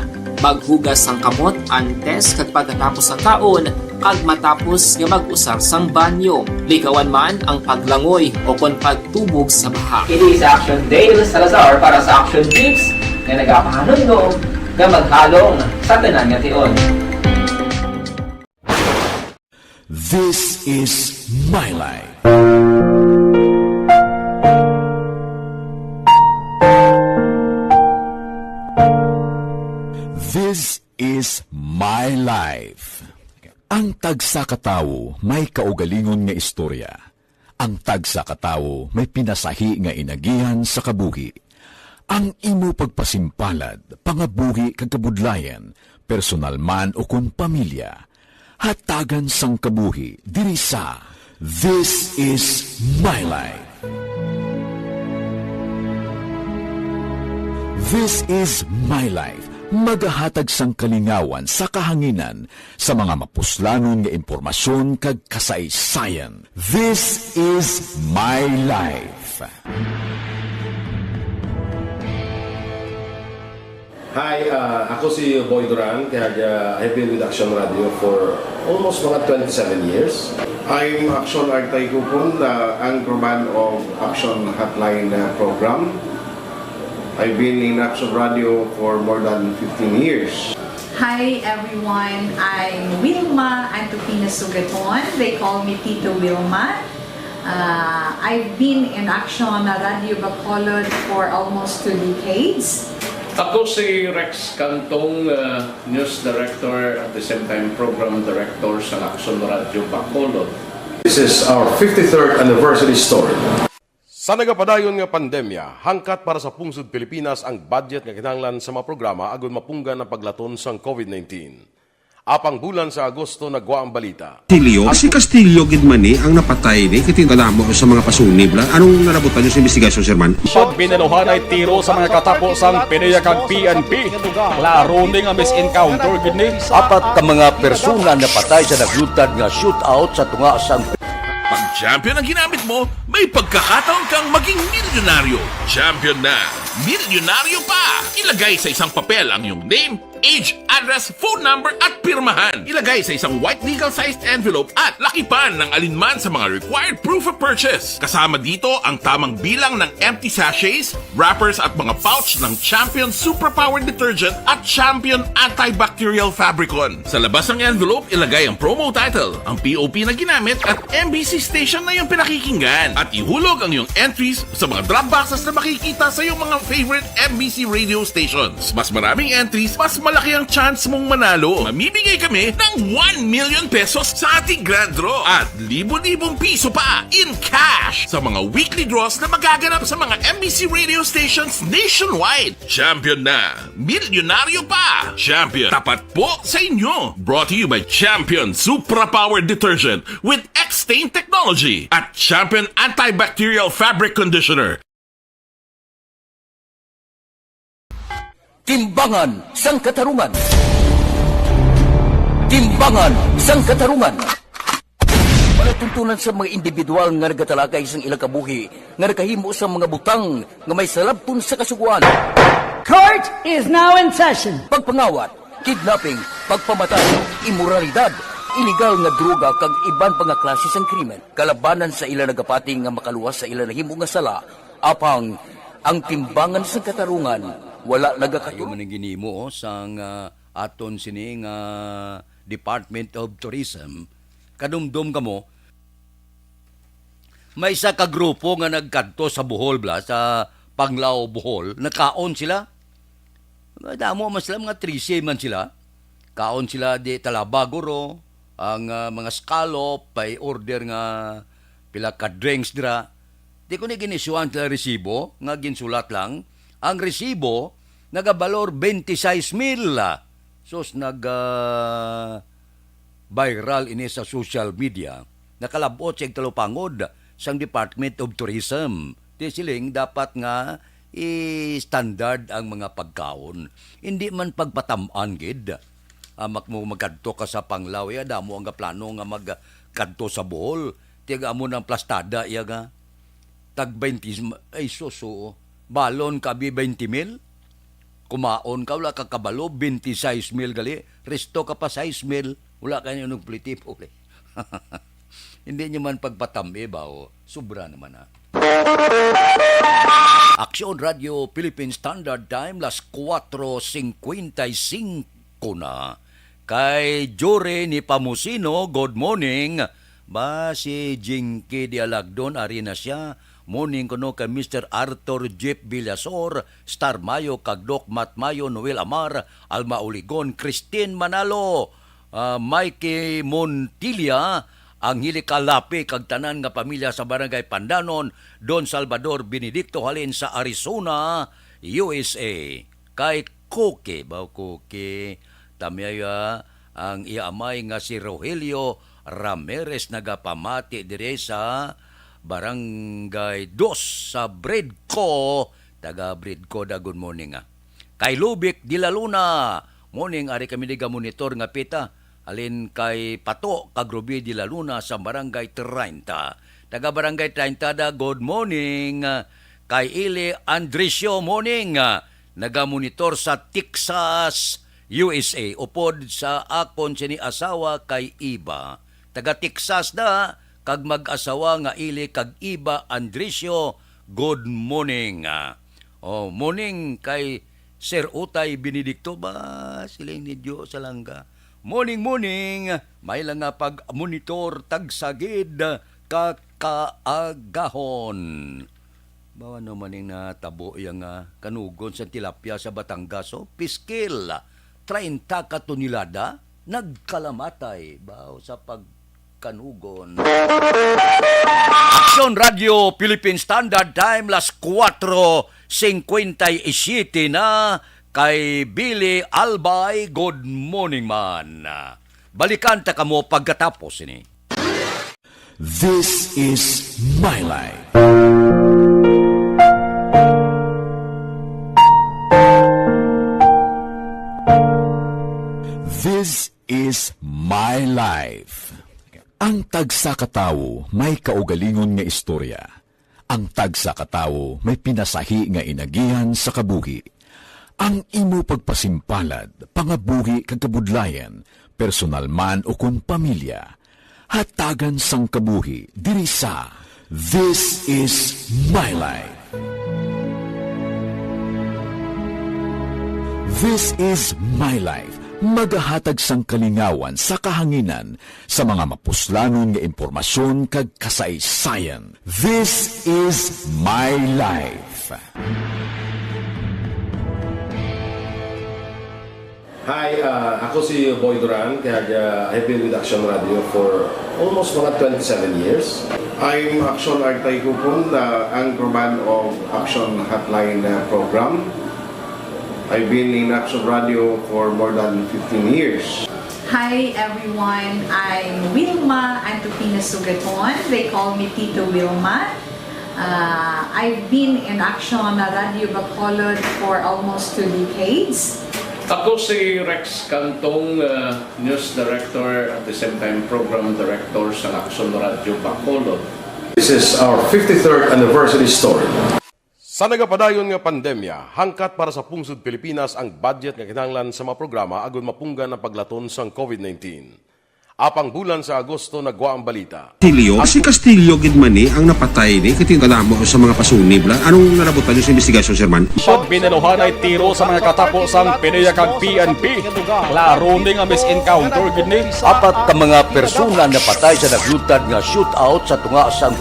Maghugas sang kamot antes kag pagkatapos sang kaon, kag matapos nga mag-usar sang banyo. Likawan man ang paglangoy o kon pagtubog sa baha. Ini si Action Dale Salazar para sa Action Tips nga nagapahanumdom nga maghalong sa tanan nga tion. This is my life. This is my life. Ang tagsa ka tawo may kaugalingon nga istorya. Ang tagsa ka tawo may pinasahi nga inagihan sa kabuhi. Ang imo pagpasimpalad, pangabuhi kag kabudlayan, personal man ukon pamilya, hatagan sang kabuhi diri sa This Is My Life. This Is My Life, Magahatag sang kalingawan sa kahanginan sa mga mapuslanon nga impormasyon kag kasaysayan. This is My Life. Hi, ah, ako si Boy Duran, kag, ah, I've been with Action Radio for almost mga twenty-seven years. I'm Action Artay Kupon, the anchorman of Action Hotline, uh, program. I've been in Action Radio for more than fifteen years. Hi everyone, I'm Wilma Antupina Sugaton. They call me Tito Wilma. Uh, I've been in Action Radio Bacolod for almost two decades. Ako si Rex Cantong, uh, News Director, at the same time Program Director sa Action Radio Bacolod. This is our fifty-third anniversary story. Sa nagapadayon nga pandemya, hangkat para sa pungsod Pilipinas ang budget nga kinahanglan sa mga programa agud mapunggan ang paglaton sang COVID nineteen. Apang bulan sa Agosto nagwa ang balita. Castillo? Si Castillo gid man ni ang napatay ni, kay kadamo sa mga pasunib lang. Anong narabutan niyo sa investigasyon, Sir Man? Pagbinanuhanay tiro sa mga katapo sang PDEA kag P N P. Klaro ni nga misencounter gid ni. Apat ka mga persona napatay sa naglutad nga shootout sa tunga sang Pag champion ang ginamit mo, may pagkakataon kang maging milyonaryo. Champion na! Milyonaryo pa! Ilagay sa isang papel ang iyong name, age, address, phone number, at pirmahan. Ilagay sa isang white legal-sized envelope at lakipan ng alinman sa mga required proof of purchase. Kasama dito ang tamang bilang ng empty sachets, wrappers, at mga pouch ng Champion Superpower Detergent at Champion Antibacterial Fabricon. Sa labas ng envelope, ilagay ang promo title, ang P O P na ginamit, at M B C station na iyong pinakikinggan. At ihulog ang iyong entries sa mga drop boxes na makikita sa iyong mga favorite M B C radio stations. Mas maraming entries, mas malaki ang chance mong manalo. Mamimigay kami ng one million pesos sa ating grand draw at libo-libong piso pa in cash sa mga weekly draws na magaganap sa mga M B C radio stations nationwide. Champion na! Milyonaryo pa! Champion, tapat po sa inyo! Brought to you by Champion Supra Power Detergent with X-Stain Technology at Champion Antibacterial Fabric Conditioner. Timbangan sang Katarungan. Timbangan sang Katarungan. Palatuntunan sa mga individual nga nagatalakay sang ilang kabuhi nga nakahimo sa mga butang nga may salabton sa Kasugoan. Court is now in session. Pagpangawat, kidnapping, pagpamatay, imoralidad, iligal nga droga, kag iban pa nga klase sang krimen kalabanan sa ila nagapati nga makaluwas sa ila nahimo nga sala, apang ang timbangan sang katarungan wala nagakatulo. Ayo man ang ginhimo, oh, sang, ah, aton sini nga Department of Tourism. Kadumdom kamo, may isa ka grupo nga nagkadto sa Bohol, bala, sa Panglao, Bohol. Nakaon sila. Damo man sila, mga trese man sila. Kaon sila di talaba, guro, ang, ah, mga scallop, pay order nga pila ka drinks dira. Di ko ni ginisyuhan sila resibo, nga ginsulat lang. Ang resibo, nagabalor twenty-six mil. Sus, nag, ah, viral ini sa social media. Nakalab-ot sa igtalupangod sang Department of Tourism. Ti siling dapat nga i-standard ang mga pagkaon. Hindi man pagpatam-an gid. Ah, mak-, mo magkadto ka sa Panglao, ya, damo ang plano nga magkadto sa Bohol. Tiyaga mo ng plastada, iya nga. Tag twenty, ay, sus, oo. Balon ka, bi, twenty mil? Kumaon ka, wala ka kabalo, twenty-six mil gali. Resto ka pa, sais mil. Wala ka niyo nagpolitipo, eh. Hindi niyo man pagpatam-i ba, o? Sobra naman, ha? Aksyon Radio Philippine Standard Time, las kuwatro singkwenta y singko na. Kay Jory ni Pamusino, good morning. Ba, si Jinky Dialagdon, ari na siya. Morning kuno kay Mister Arthur Jeep Villasor, Star Mayo, kag Doc Matt Mayo, Noel Amar, Alma Uligon, Christine Manalo, ah, Mikey Montilla, Angelica Lapi, kag tanan nga pamilya sa Barangay Pandanon, Don Salvador Benedicto, halin sa Arizona, U S A. Kay Cookie, ba, Cookie, tamyaya ang iya amay nga si Rogelio Ramirez nagapamati dire sa Barangay Dos sa Bridco. Taga Bridco da, good morning, ah. Kay Lubic de la Luna, morning, ari kami nagamonitor nga pita. Halin kay Pato kag Ruby de la Luna sa Barangay treinta. Taga Barangay treinta da, good morning. Kay Ili Andresio, morning. Nagamonitor sa Texas, U S A. Upod sa akon sini asawa kay Iba. Taga Texas da, kag mag-asawa nga Ili kag Iba Andresio, good morning. Oh, morning kay Sir Utay Benedicto ba? Siling ni Dio sa langga. Morning, morning. May lang nga pag-monitor tagsagid ka kaagahon. Bawa naman ning natabo iya nga kanugon sa tilapia sa Batangas, oh. Piskil, treinta ka tonelada, nagkalamatay. Baw sa pag kanugon. Aksyon Radio Philippine Standard Time, las cuatro cincuenta y siete na. Kay Billy Albay, good morning man. Balikan ta kamo pagkatapos ini. This is My Life. This is My Life. Ang tagsa ka tawo may kaugalingon nga istorya. Ang tagsa ka tawo may pinasahi nga inagihan sa kabuhi. Ang imo pagpasimpalad, pangabuhi kag kabudlayan, personal man ukon pamilya, hatagan sang kabuhi diri sa This is My Life. This is My Life, magahatag sang kalingawan sa kahanginan sa mga mapuslanon nga impormasyon kag kasaysayan. This is My Life. Hi, ah, ako si Boy Duran, kag, ah, I've been with Action Radio for almost mga twenty-seven years. I'm Action Artay Kupon, the anchorman of Action Hotline, uh, program. I've been in Action Radio for more than fifteen years. Hi everyone, I'm Wilma Antupina Sugaton. They call me Tito Wilma. Uh, I've been in Action Radio Bacolod for almost two decades. Ako si Rex Cantong, uh, news director, at the same time program director sa Action Radio Bacolod. This is our fifty-third anniversary story. Sa nagapadayon nga pandemya, hangkat para sa pungsod Pilipinas ang budget nga kinahanglan sa mga programa agud mapunggan ang paglaton sang COVID nineteen. Apang bulan sa Agosto nagwa ang balita. Castillo? Si Castillo gid man ni ang napatay ni, kay tingala mo sa mga pasunib la. Anong nalabutan niyo sa investigasyon, Sir Man? Pag binaluhan ay tiro sa mga katapo sang PDEA kag P N P. Klaro ni nga mis-encounter gid ni. Apat ka mga persona napatay sa naglutad nga shootout sa tunga sang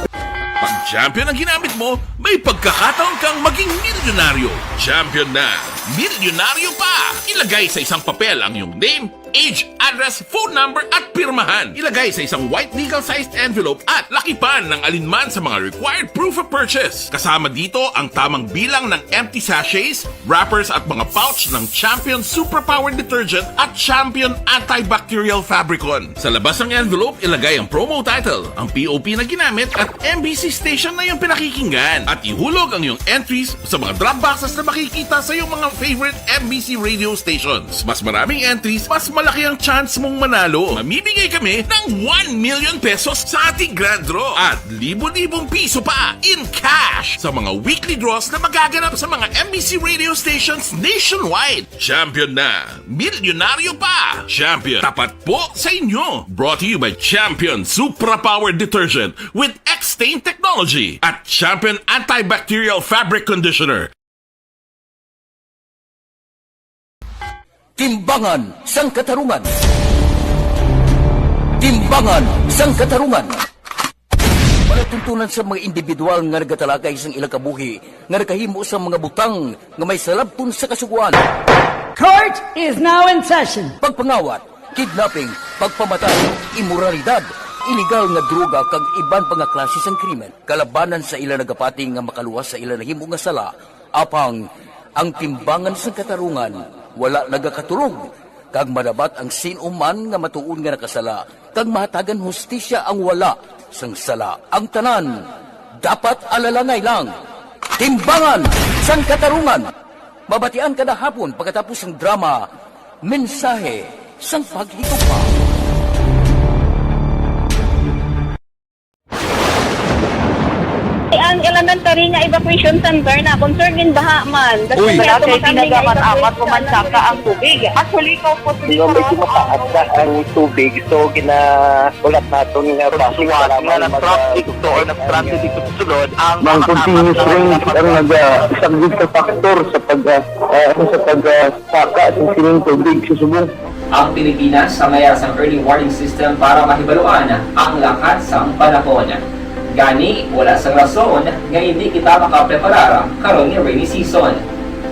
Pag champion ang ginamit mo, may pagkakataon kang maging milyonaryo. Champion na, milyonaryo pa! Ilagay sa isang papel ang iyong name, age, address, phone number, at pirmahan. Ilagay sa isang white legal-sized envelope at lakipan ng alinman sa mga required proof of purchase. Kasama dito ang tamang bilang ng empty sachets, wrappers, at mga pouch ng Champion Superpower Detergent at Champion Antibacterial Fabricon. Sa labas ng envelope, ilagay ang promo title, ang P O P na ginamit, at M B C station na iyong pinakikinggan. At ihulog ang iyong entries sa mga drop boxes na makikita sa iyong mga favorite M B C radio stations. Mas maraming entries, mas malaki ang chance mong manalo. Mamimigay kami ng one million pesos sa ating grand draw at libo-libong piso pa in cash sa mga weekly draws na magaganap sa mga M B C radio stations nationwide. Champion na! Milyonaryo pa! Champion, tapat po sa inyo! Brought to you by Champion Supra Power Detergent with X-Stain Technology at Champion Antibacterial Fabric Conditioner. Timbangan sang Katarungan. Timbangan sang Katarungan. Palatuntunan sa mga individual nga nagatalakay sang ilang kabuhi nga nakahimo sa mga butang nga may salabton sa Kasugoan. Court is now in session. Pagpangawat, kidnapping, pagpamatay, imoralidad, iligal nga droga kag iban pa nga klase sang krimen kalabanan sa ila nagapati nga makaluwas sa ila nahimo nga sala. Apang ang timbangan sang katarungan wala nagakaturog, kag madabat ang sin-o man nga matuod nga nakasala, kag mahatagan hustisya ang wala sang sala. Ang tanan dapat alalangay lang. Timbangan sang Katarungan. Mabatian kada hapon pagkatapos sang drama, Mensahe sang Paghigugma. Ang elementary nga evacuation center na concern in baha man. Uy. Wala kay tinaga man amat ko man saka ang tubig. Actually, ikaw po. Di ba, medyo mataas na ang tubig, so gina-, ulat naton nga basi nga nag-traffic to or nag-transit dito sa sulod ang mga continuous rain ang nag-, ah, isa gid sa factor sa pag, ah, ah, ano, sa pag, ah, saka sa sining tubig sa subong. Ang Pilipinas sa maya sang early warning system para mahibaluan ang lakat sang panahon. Gani, wala sang rason nga hindi kita makapreparar karon nga rainy season.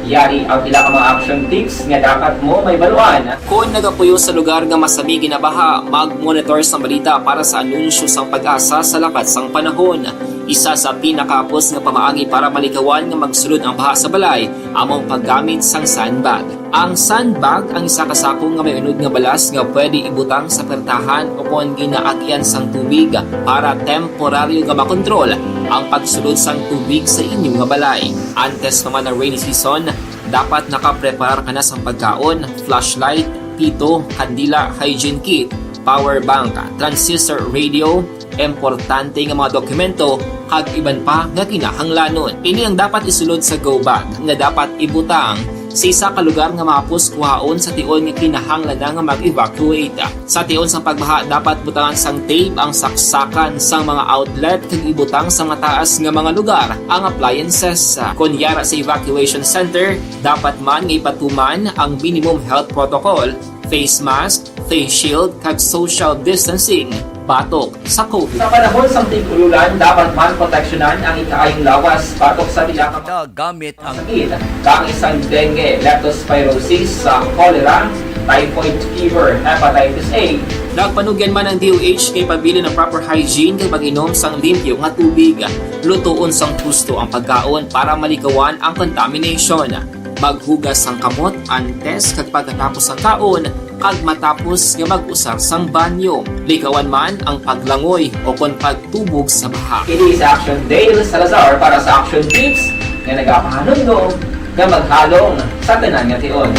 Yari ang pila ka mga action tips nga dapat mo mahibaluan. Kon nagapuyo sa lugar nga masami ginabaha, mag-monitor sang balita para sa anunsyo sang PAGASA sa lakat sang panahon. Isa sa pinakahapos nga pamaagi para malikawan nga magsulod ang baha sa balay amo ang paggamit sang sandbag. Ang sandbag ang isa ka sako nga may unod nga balas nga pwede ibutang sa pertahan o kon ginaagyan sang tubig para temporaryo nga makontrol ang pagsulod sang tubig sa inyo nga balay. Antes pa man ang rainy season, dapat nakapreparar ka na sang pagkaon, flashlight, pito, kandila, hygiene kit, power bank, transistor radio, importante nga mga dokumento, kag iban pa nga kinahanglanon. Ini ang dapat isulod sa go bag nga dapat ibutang sa isa ka lugar nga mahapos kuhaon sa tion nga kinahanglan na nga mag-evacuate. Sa tion sang pagbaha, dapat butangan sang tape ang saksakan sang mga outlet kag ibutang sa mataas nga mga lugar ang appliances. Kon yara sa evacuation center, dapat man nga ipatuman ang minimum health protocol, face mask, face shield, kag social distancing batok sa COVID. Sa panahon sang tig-ululan, dapat man proteksyonan ang ikaayong lawas batok sa pila ka mga gamit ang sakit, kang isang dengue, leptospirosis, sa cholera, typhoid fever, hepatitis A. Nagpanugyan man ang D O H nga ipabilin ang proper hygiene kag pag-inom sang limpyo nga tubig. Lutoon sang husto ang pagkaon para malikawan ang contamination. Maghugas sang kamot antes kag pagkatapos sang kaon, kag matapos nga mag-usar sang banyo. Likawan man ang paglangoy o kon pagtubog sa baha. Ini si Action Dale Salazar para sa Action Tips nga nagapahanumdom nga maghalong sa tanan nga tion.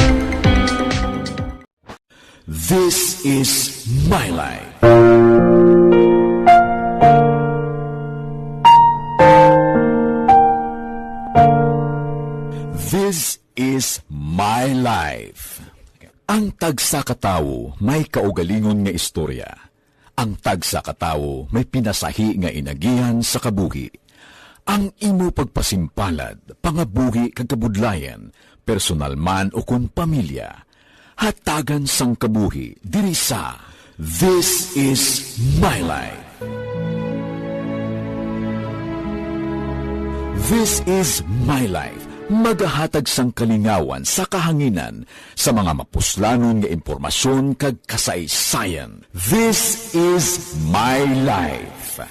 This is my life. This is my life. Ang tagsa ka tawo may kaugalingon nga istorya. Ang tagsa ka tawo may pinasahi nga inagihan sa kabuhi. Ang imo pagpasimpalad, pangabuhi kag kabudlayan, personal man ukon pamilya, hatagan sang kabuhi diri sa This Is My Life. This Is My Life, magahatag sang kalingawan sa kahanginan sa mga mapuslanon nga impormasyon kag kasaysayan. This Is My Life.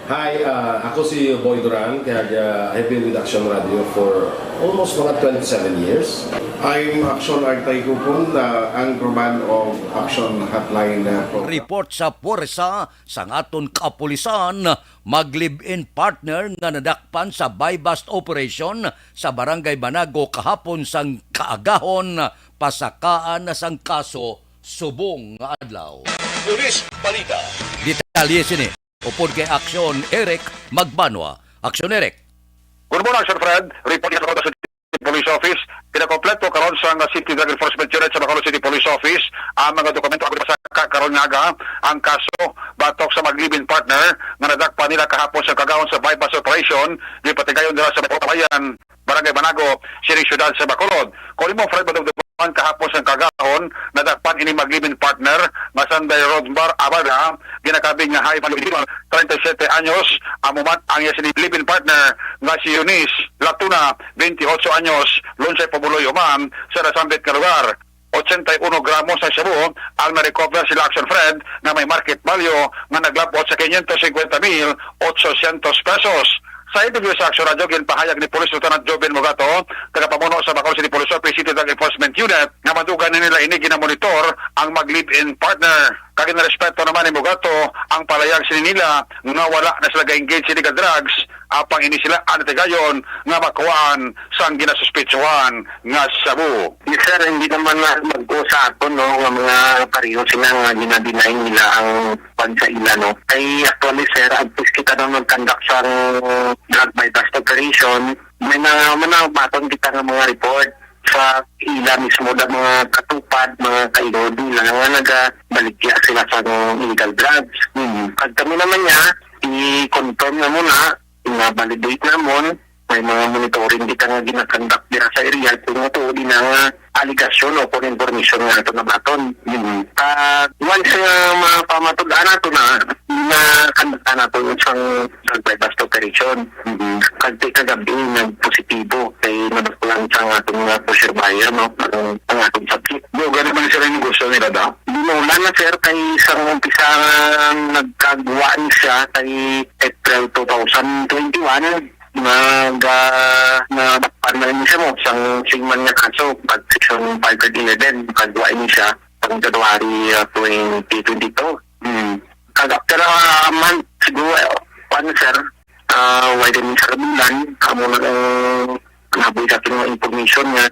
Hi, ah, ako si Boy Duran, kag, ah, I've been with Action Radio for almost mga twenty-seven years. I'm Action Artay Kupon, ah, anchorman of Action Hotline, ah, program. Report sa puwersa sang aton kapulisan, mag-live-in partner nga nadakpan sa buy-bust operation sa Barangay Banago kahapon sang kaagahon, pasakaan na sang kaso subong nga adlaw. Lunes, balita. Detalye sini upod kay Aksyon Eric Magbanwa. Aksyon Eric. Good morning, Sir Fred. Report sa Bacolod City Police Office. Pinakompleto karon sa nga City Drug Enforcement Unit sa Bacolod City Police Office ang mga dokumento agud sa ka-, karon nga aga. Ang kaso batok sa mag-live-in partner nga nadakpan nila kahapon sa kaagahon sa buy-bust operation, gipatigayon nila sa Bacolod Bayan, Barangay Banago, sining siyudad sa Bacolod. Kung imo, Fred, madumduman, kahapon sa kaagahon, nadakpan ini mag-live-in partner nga sanday Rodmar Abada, ginakabig nga Jaime Luis, treinta y siete anyos, amo man ang iya sini live-in partner nga si Eunice Latuna, veintiocho anyos, Lunsay Pabuloy Uman, sa nasambit nga lugar. Ochenta y uno gramos sa shabu ang na-recover sila, Action Fred, nga may market value nga naglab-ot sa quinientos cincuenta mil ochocientos pesos. Sa interview sa Action Radio, ginpahayag ni Police Lieutenant Joven Mugato, tagapamuno sa Bacolod City Police Office City Drug Enforcement Unit, nga madugay na nila ini ginamonitor ang mag-live-in partner. Kag ginarespeto naman ni Mugato ang palayag sini nila nga wala na sila ga-engage sa illegal drugs Apang ini sila ang natigayon nga makuhaan sang ginasuspetsuhan nga shabu. Yes, sir, hindi naman na mag-o sa aton, no, nga mga pareho sila nga ginadinay nila ang kwan sa ila, no. Kay actually, sir, agpis kita na mag-conduct sang drug buy-bust operation, may na, may nabaton kita nga mga report sa ila mismo da mga katupad, mga kaigod nila nga nagabaligya sila sa illegal drugs. Mm. Pag kami naman niya, i-confirm na muna, nga validate namon, may mga monitoring kita nga ginakandak dira sa area kung matuod ina nga aligasyon o kung information nga ato nabaton. Mm. Ah, once nga mapamatud-an nato na, na-conduct nato isang drug buy-bust operation. Mm. Kag kagabi, nagpositibo kay nabaklan sa atong mga pusher buyer, no? Ang, ang atong subject. Duga naman sila yung gusto nila daw? Binulan na, sir, kay isang umpisa nga nagkagwa ni siya kay April two thousand twenty-one. Nag, ah, nadakpan na rin siya mo sang singman nga kaso pag section five eleven, nagkagwa ni siya sang January, ah, twenty twenty-two. Hmm. Kag after a month, siguro, eh, ano, sir, ah, wala din sa kabilan, amo na ang nabuhi sa ating mga information nga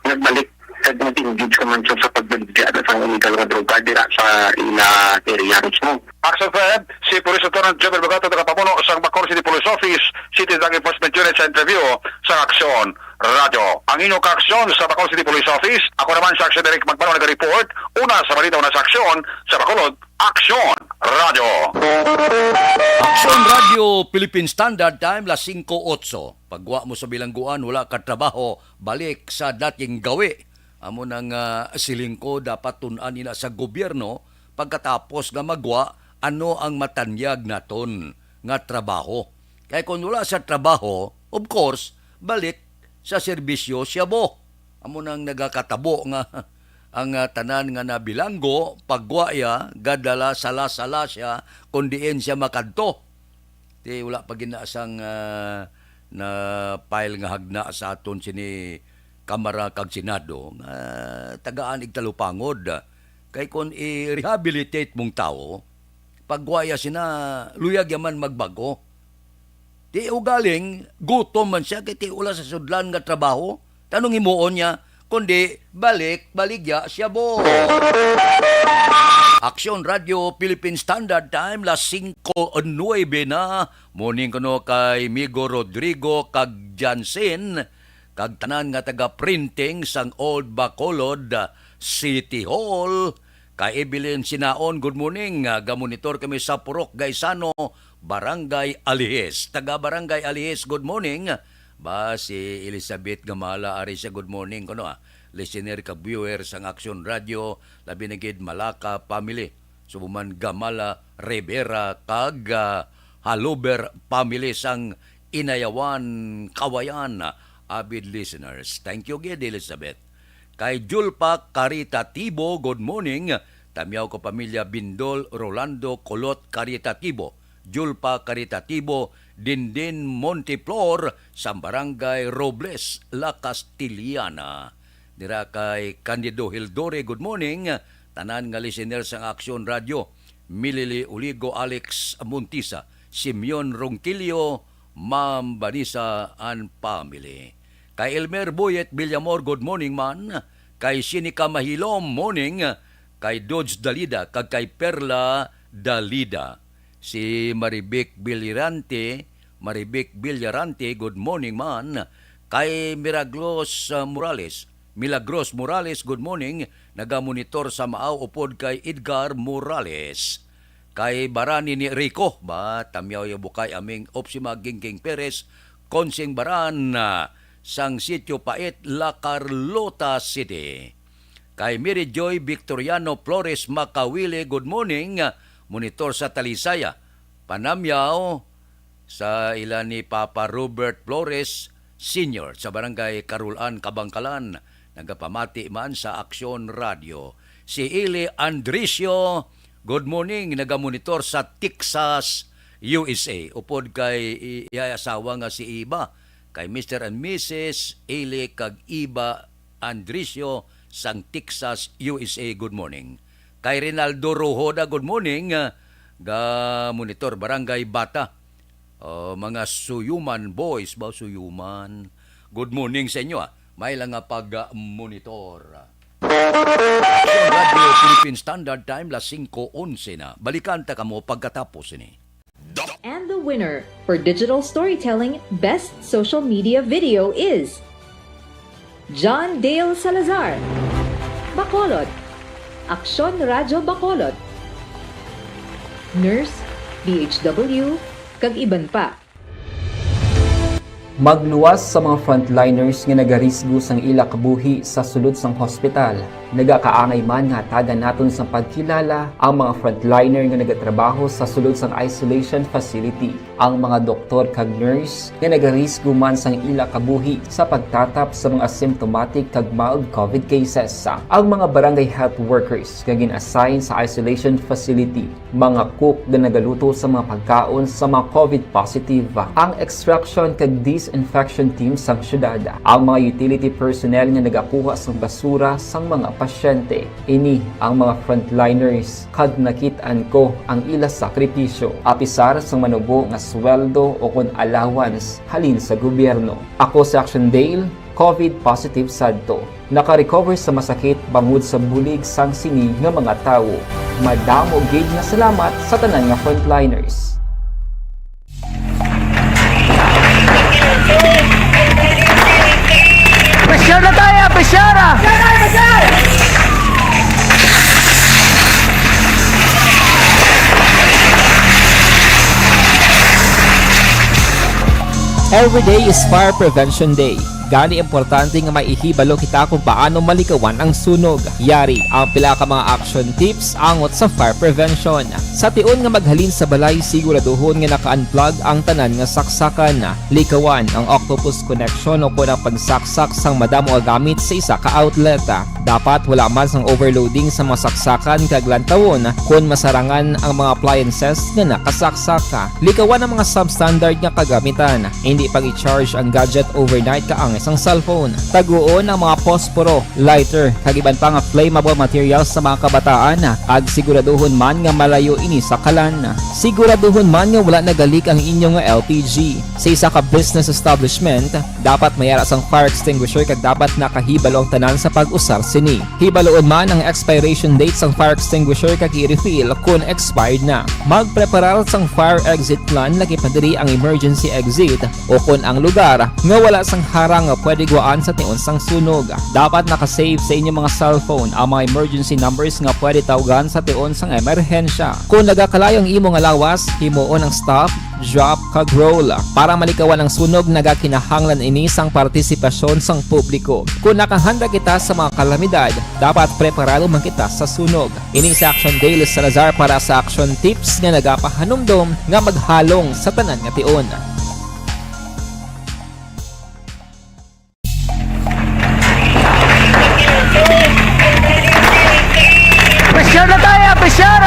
nagbalik kag nag-engage naman siya sa pagbaligya na sa illegal nga droga dira sa ila area mismo. Action Fred, si Police Lieutenant Jomel Bagato, nagapamuno sang Bacolod City Police Office, City Drug Enforcement Unit sa interview sa Aksyon Radyo. Ang inyong kaaksyon sa Bacolod City Police Office, ako naman si Aksyon Eric Magmano, nag-report, una sa balita, una sa aksyon sa Bacolod, Aksyon Radyo. Aksyon Radyo, Philippine Standard Time, las singko otso. Pagwa mo sa bilangguan, wala ka trabaho, balik sa dating gawi. Amo na nga siling ko, dapat tun-an ina sa gobyerno pagkatapos nga magwa ano ang matanyag naton nga trabaho. Kay kung wala sa trabaho, of course, balik sa serbisyo siya bo. Amo nang nagakatabo nga ang, ah, tanan nga nabilanggo, pagwa iya, gadala sala-sala siya kung diin siya makadto. Ti wala pa gina sang, ah, na-file nga hagna sa aton sini Kamara kag Senado nga tagaan igtalupangod. Kay kon i-rehabilitate mong tawo, pagwa iya sina, luyag yaman magbago. Ti ugaling gutom man siya kay ti wala sa sudlan nga trabaho. Tanong himuon niya, kundi balik baligya siya bo. Aksyon Radyo Philippine Standard Time, las singko nuebe na. Morning kuno kay Migo Rodrigo kag Jansen, kag tanan nga taga-printing sang Old Bacolod City Hall. Kay Evelyn Sinaon, good morning. Ah, gamonitor kami sa Purok Gaisano, Barangay Alihis. Taga Barangay Alihis, good morning. Ba, si Elizabeth Gamala, ari siya, good morning kuno, ah. Listener kag viewer sang Aksyon Radyo, labi na gid Malaka family. Subo man Gamala, Rivera, kag, ah, Haluber family sang Inayawan, Kawayan, avid listeners. Thank you gid, Elizabeth. Kay Julpa Caritatibo, good morning. Tamyaw ko pamilya Bindol, Rolando, Kulot, Caritatibo, Julpa Caritatibo, Dindin Monteflor, sa Barangay Robles, La Castellana. Dira kay Candido Hildore, good morning. Tanan nga listener sang Aksyon Radyo, Milili Uligo, Alex Montisa, Simeon Ronquillo, Ma'am Vanessa and family. Kay Elmer Boyet Villamor, good morning man. Kay Sinica Mahilom, morning. Kay Dodge Dalida, kag kay Perla Dalida. Si Marivic Villarante, Marivic Villarante, good morning man. Kay Miraglos, uh, Morales, Milagros Morales, good morning. Nagamonitor sa Maaw upod kay Edgar Morales. Kay Barani ni Rico, ba, tamyaw ya bukay aming Opsima Gingking Perez, Konsing Baran, ah, sang Sitio Pait, La Carlota City. Kay Mary Joy Victoriano Flores Makawili, good morning. Monitor sa Talisaya. Panamyaw sa ila ni Papa Robert Flores Senior sa Barangay Carolan, Kabangkalan. Nagapamati man sa Aksyon Radio. Si Ili Andricio, good morning, nagamonitor sa Texas, U S A. Upod kay i-, iyay asawa nga si Iba, kay Mister and Missus Ili kag Iba Andricio sang Texas, U S A, good morning. Kay Rinaldo Rohoda, good morning. Ah, ga monitor Barangay Bata. Oh, mga suyuman, boys ba, suyuman. Good morning sa inyo, ah. May lang nga pag-monitor. Radyo Philippine Standard Time, las singko onse na. Balikan ta kamo pagkatapos ini. And the winner for digital storytelling best social media video is John Dale Salazar, Bacolod, Aksyon Radyo Bacolod, Nurse, D H W, kag iban pa. Magluwas sa mga frontliners nga nagarisgo sang ila kabuhi sa sulod sang hospital. Nagakaangay man nga hatagan naton sang pagkilala ang mga frontliner nga nagatrabaho sa sulod sang isolation facility, ang mga doktor kag nurse nga nagarisgo man sang ila kabuhi sa pagtatap sa mga asymptomatic kag mild covid cases, ang mga barangay health workers nga gin-assign sa isolation facility, mga cook nga nagaluto sa mga pagkaon sa mga covid positive, ang extraction kag disinfection team sang syudad, ang mga utility personnel nga nagakuha sang basura sang mga pasyente. Ini ang mga frontliners, kag nakit-an ko ang ila sakripisyo, apisar sang manubo nga sweldo o kon allowance halin sa gobyerno. Ako si Action Dale, covid positive sadto. Naka-recover sa masakit bangod sa bulig sang sini nga mga tawo. Madamo gid nga salamat sa tanan nga frontliners. Pressure na tayo, pressure! Every day is Fire Prevention Day. Gani, importante nga may ihibalo kita kung paano malikawan ang sunog. Yari ang pila ka mga action tips angot sa fire prevention. Sa tion nga maghalin sa balay, siguraduhon nga naka-unplug ang tanan nga saksakan. Likawan ang octopus connection o kon ang pagsaksak sang madamo nga gamit sa isa ka outlet. Dapat wala man sang overloading sa mga saksakan kag lantawon kon masarangan ang mga appliances nga nakasaksak. Likawan ang mga substandard nga kagamitan. Hindi pag-i-charge ang gadget overnight kaangay sang cellphone. Taguon ang mga posporo, lighter, kag iban pa nga flammable materials sa mga kabataan, kag siguraduhon man nga malayo ini sa kalan. Siguraduhon man nga wala nagalik ang inyo nga L P G. Sa isa ka business establishment, dapat may ara sang fire extinguisher kag dapat nakahibalo ang tanan sa pag-usar sini. Hibaloon man ang expiration date sang fire extinguisher kag i-refill kon expired na. Magpreparar sang fire exit plan, lakip na diri ang emergency exit o kon ang lugar nga wala sang harang nga pwede guwaan sa tion sang sunog. Dapat naka-save sa inyo mga cellphone ang mga emergency numbers nga pwede tawgan sa tion sang emerhensya. Kon nagakalayo ang imo nga lawas, himuon ang stop, drop, kag roll. Para malikawan ang sunog, nagakinahanglan ini sang partisipasyon sang publiko. Kon nakahanda kita sa mga kalamidad, dapat preparado man kita sa sunog. Ini si Action Dale Salazar para sa Action Tips nga nagapahanumdom nga maghalong sa tanan nga tion. Pressure na tayo, pressure!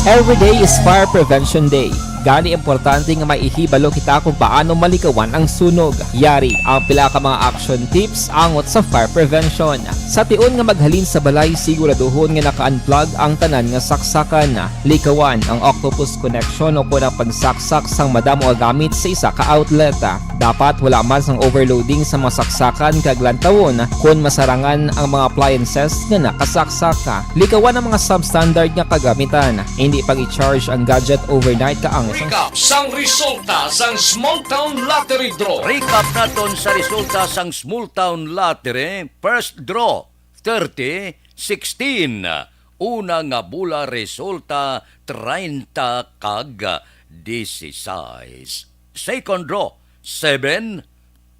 Every day is Fire Prevention Day. Gani, importante nga may ihibalo kita kung paano malikawan ang sunog. Yari ang pila ka mga action tips angot sa fire prevention. Sa tion nga maghalin sa balay, siguraduhon nga naka-unplug ang tanan nga saksakan. Likawan ang octopus connection o kon ang pagsaksak sang madamo nga gamit sa isa ka outlet. Dapat wala man sang overloading sa mga saksakan kag lantawon kon masarangan ang mga appliances nga nakasaksak. Likawan ang mga substandard nga kagamitan. Hindi pag-i-charge ang gadget overnight kaangay sang Recap sang resulta sang Small Town Lottery Draw. Recap naton sa resulta sang Small Town Lottery. First draw, thirty, sixteen. Una nga bola resulta, treinta kag dieciséis. Second draw, seven,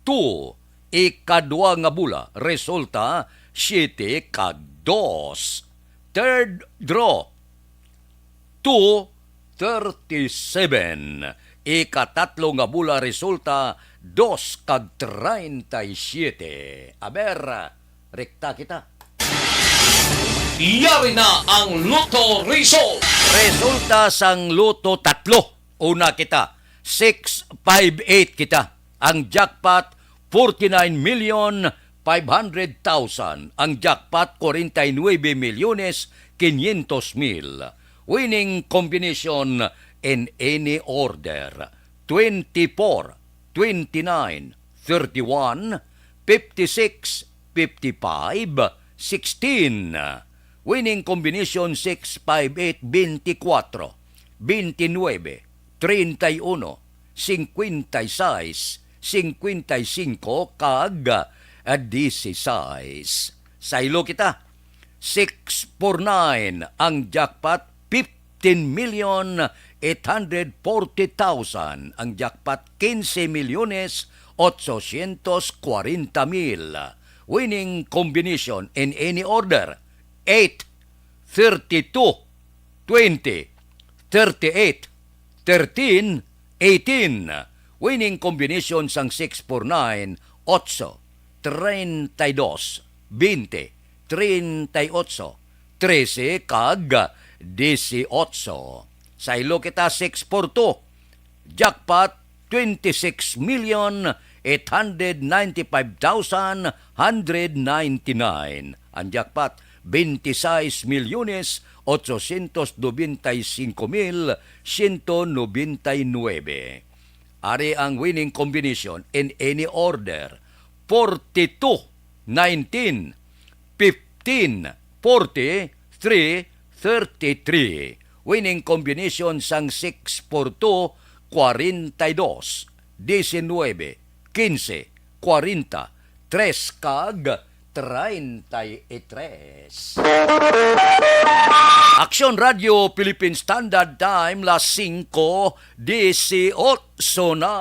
two. Ikadua nga bola resulta, siyete kag dos. Third draw, two, thirty-seven. Ikatatlo nga bola resulta, dos kag treinta y siete. Aber, rekta kita. Yari na ang Lotto Result. Resulta sang Lotto tatlo. Una kita, six five eight kita. Ang jackpot, forty-nine million five hundred thousand. Ang jackpot, forty-nine milyones quinientos mil. Winning combination in any order: twenty-four, twenty-nine, thirty-one, fifty-six, fifty-five, sixteen. Winning combination: six, five, eight, twenty-four, twenty-nine, treinta y uno, cincuenta y seis, cincuenta y cinco, kag, ah, dieciséis. Saylo kita. Six four nine ang jackpot, fifteen million eight hundred forty thousand. Ang jackpot, quince milyones ochocientos cuarenta mil. Winning combination in any order: eight, thirty-two, twenty, thirty-eight, thirteen, eighteen. Winning combination sang six four nine: ocho, treinta y dos, veinte, treinta y ocho, trece, kag dieciocho. Saylo kita. Six four two, jackpot, twenty-six million eight hundred ninety-five thousand hundred ninety-nine. Ang jackpot, veintiséis milyones ochocientos noventa y cinco mil ciento noventa y nueve. Ari ang winning combination in any order: forty-two, nineteen, fifteen, forty, three, thirty-three. Winning combination sang six four two: forty-dos, diecinuebe, quince, forty, tres, kag treinta y tres. Aksyon Radio Philippine Standard Time, las singko dieciocho na.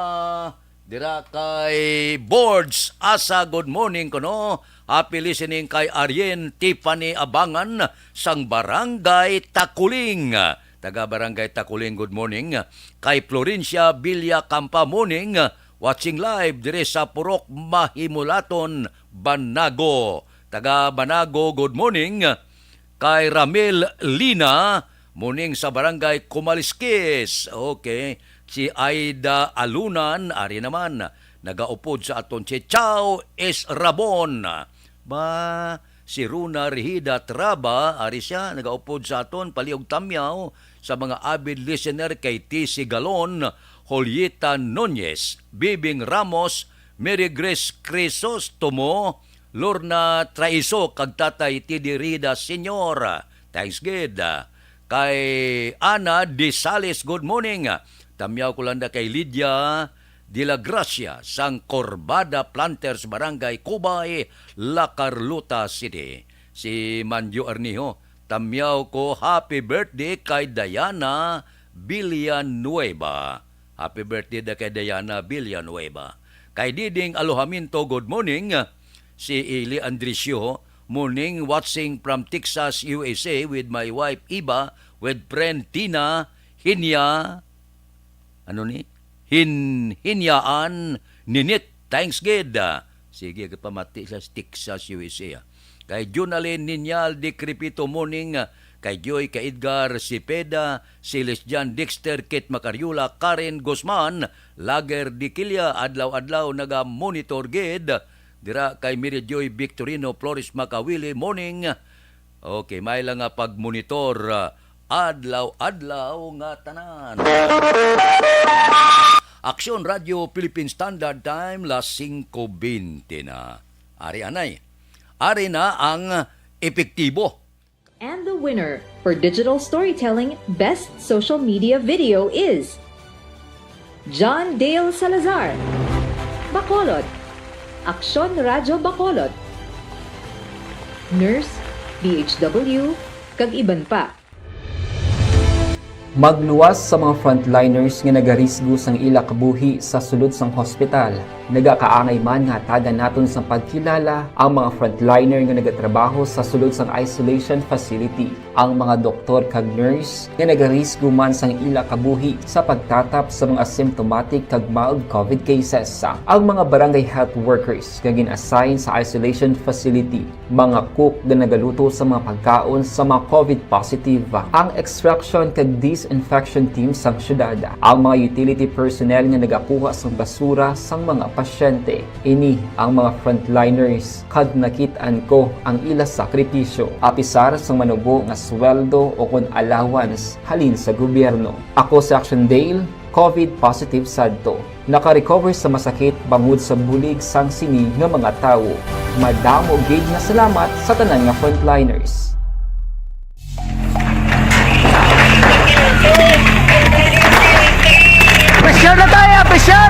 Dira kay Boards Asa, good morning kuno. Happy listening kay Arien Tiffany Abangan sang Barangay Takuling. Taga Barangay Takuling, good morning. Kay Florencia Villa Campa, morning. Watching live diri sa Purok Mahimulaton, Banago. Taga Banago, good morning. Kay Ramil Lina, morning sa Barangay Kumaliskis. Okay. Si Aida Alunan, ari naman, nagaupod sa aton. Si Chao Esrabon. Ba, si Runa Rihida Traba, ari siya, nagaupod sa aton. Palihog tamyaw sa mga avid listener kay T C Galon, Julieta Nunez, Bibing Ramos, Mary Grace Crisostomo, Lorna Traiso, kag Tatay T D Rida Senior. Thanks gid. Kay Ana De Sales, good morning. Tamyaw ko lang na kay Lydia de la Gracia sang Corbada Planters, Barangay Cubay, La Carlota City. Si Manjo Arnijo, tamyaw ko, happy birthday kay Diana Villanueva. Happy birthday da kay Diana Villanueva. Kay Diding Alojamiento, good morning. Si Eli Andresio, morning, watching from Texas, U S A with my wife Eva, with friend Tina, Hinya, ano ni? Hin-, Hinyaan, Ninit, thanks gid. Sige, pamati sa Texas, U S A. Kay Junalyn Niñal Decrepito, morning. Kay Joy, kay Edgar Cepeda, Celestian Dexter, Kit Macariola, Karen Guzman, Lager Diquilla, adlaw-adlaw naga-monitor gid. Dira kay Mary Joy Victorino Flores Macawili, morning. Okay, may lang nga pagmonitor, ah, adlaw-adlaw nga tanan. Aksyon Radio Philippine Standard Time, las singko bente na. Ari anay. Ari na ang epektibo. And the winner for digital storytelling best social media video is John Dale Salazar, Bacolod, Aksyon Radyo Bacolod, Nurse, D H W, kag iban pa. Magluwas sa mga frontliners nga nagarisgo sang ila kabuhi sa sulod sang hospital. Nagakaangay man nga hatagan naton sang pagkilala ang mga frontliner nga nagatrabaho sa sulod sang isolation facility, ang mga doktor kag nurse nga nagarisgo man sang ila kabuhi sa pagtatap sa mga symptomatic kag mild covid cases, ang mga barangay health workers nga gin-assign sa isolation facility, mga cook nga nagaluto sa mga pagkaon sa mga covid positive, ang extraction kag disinfection team sang syudad, ang mga utility personnel nga nagakuha sang basura sang mga pasyente. Ini ang mga frontliners, kag nakit-an ko ang ila sakripisyo, apisar sang manubo nga sweldo o kon allowance halin sa gobyerno. Ako si Action Dale, COVID positive sadto. Naka-recover sa masakit bangod sa bulig sang sini nga mga tawo. Madamo gid nga salamat sa tanan nga frontliners. Pressure na tayo! Pressure!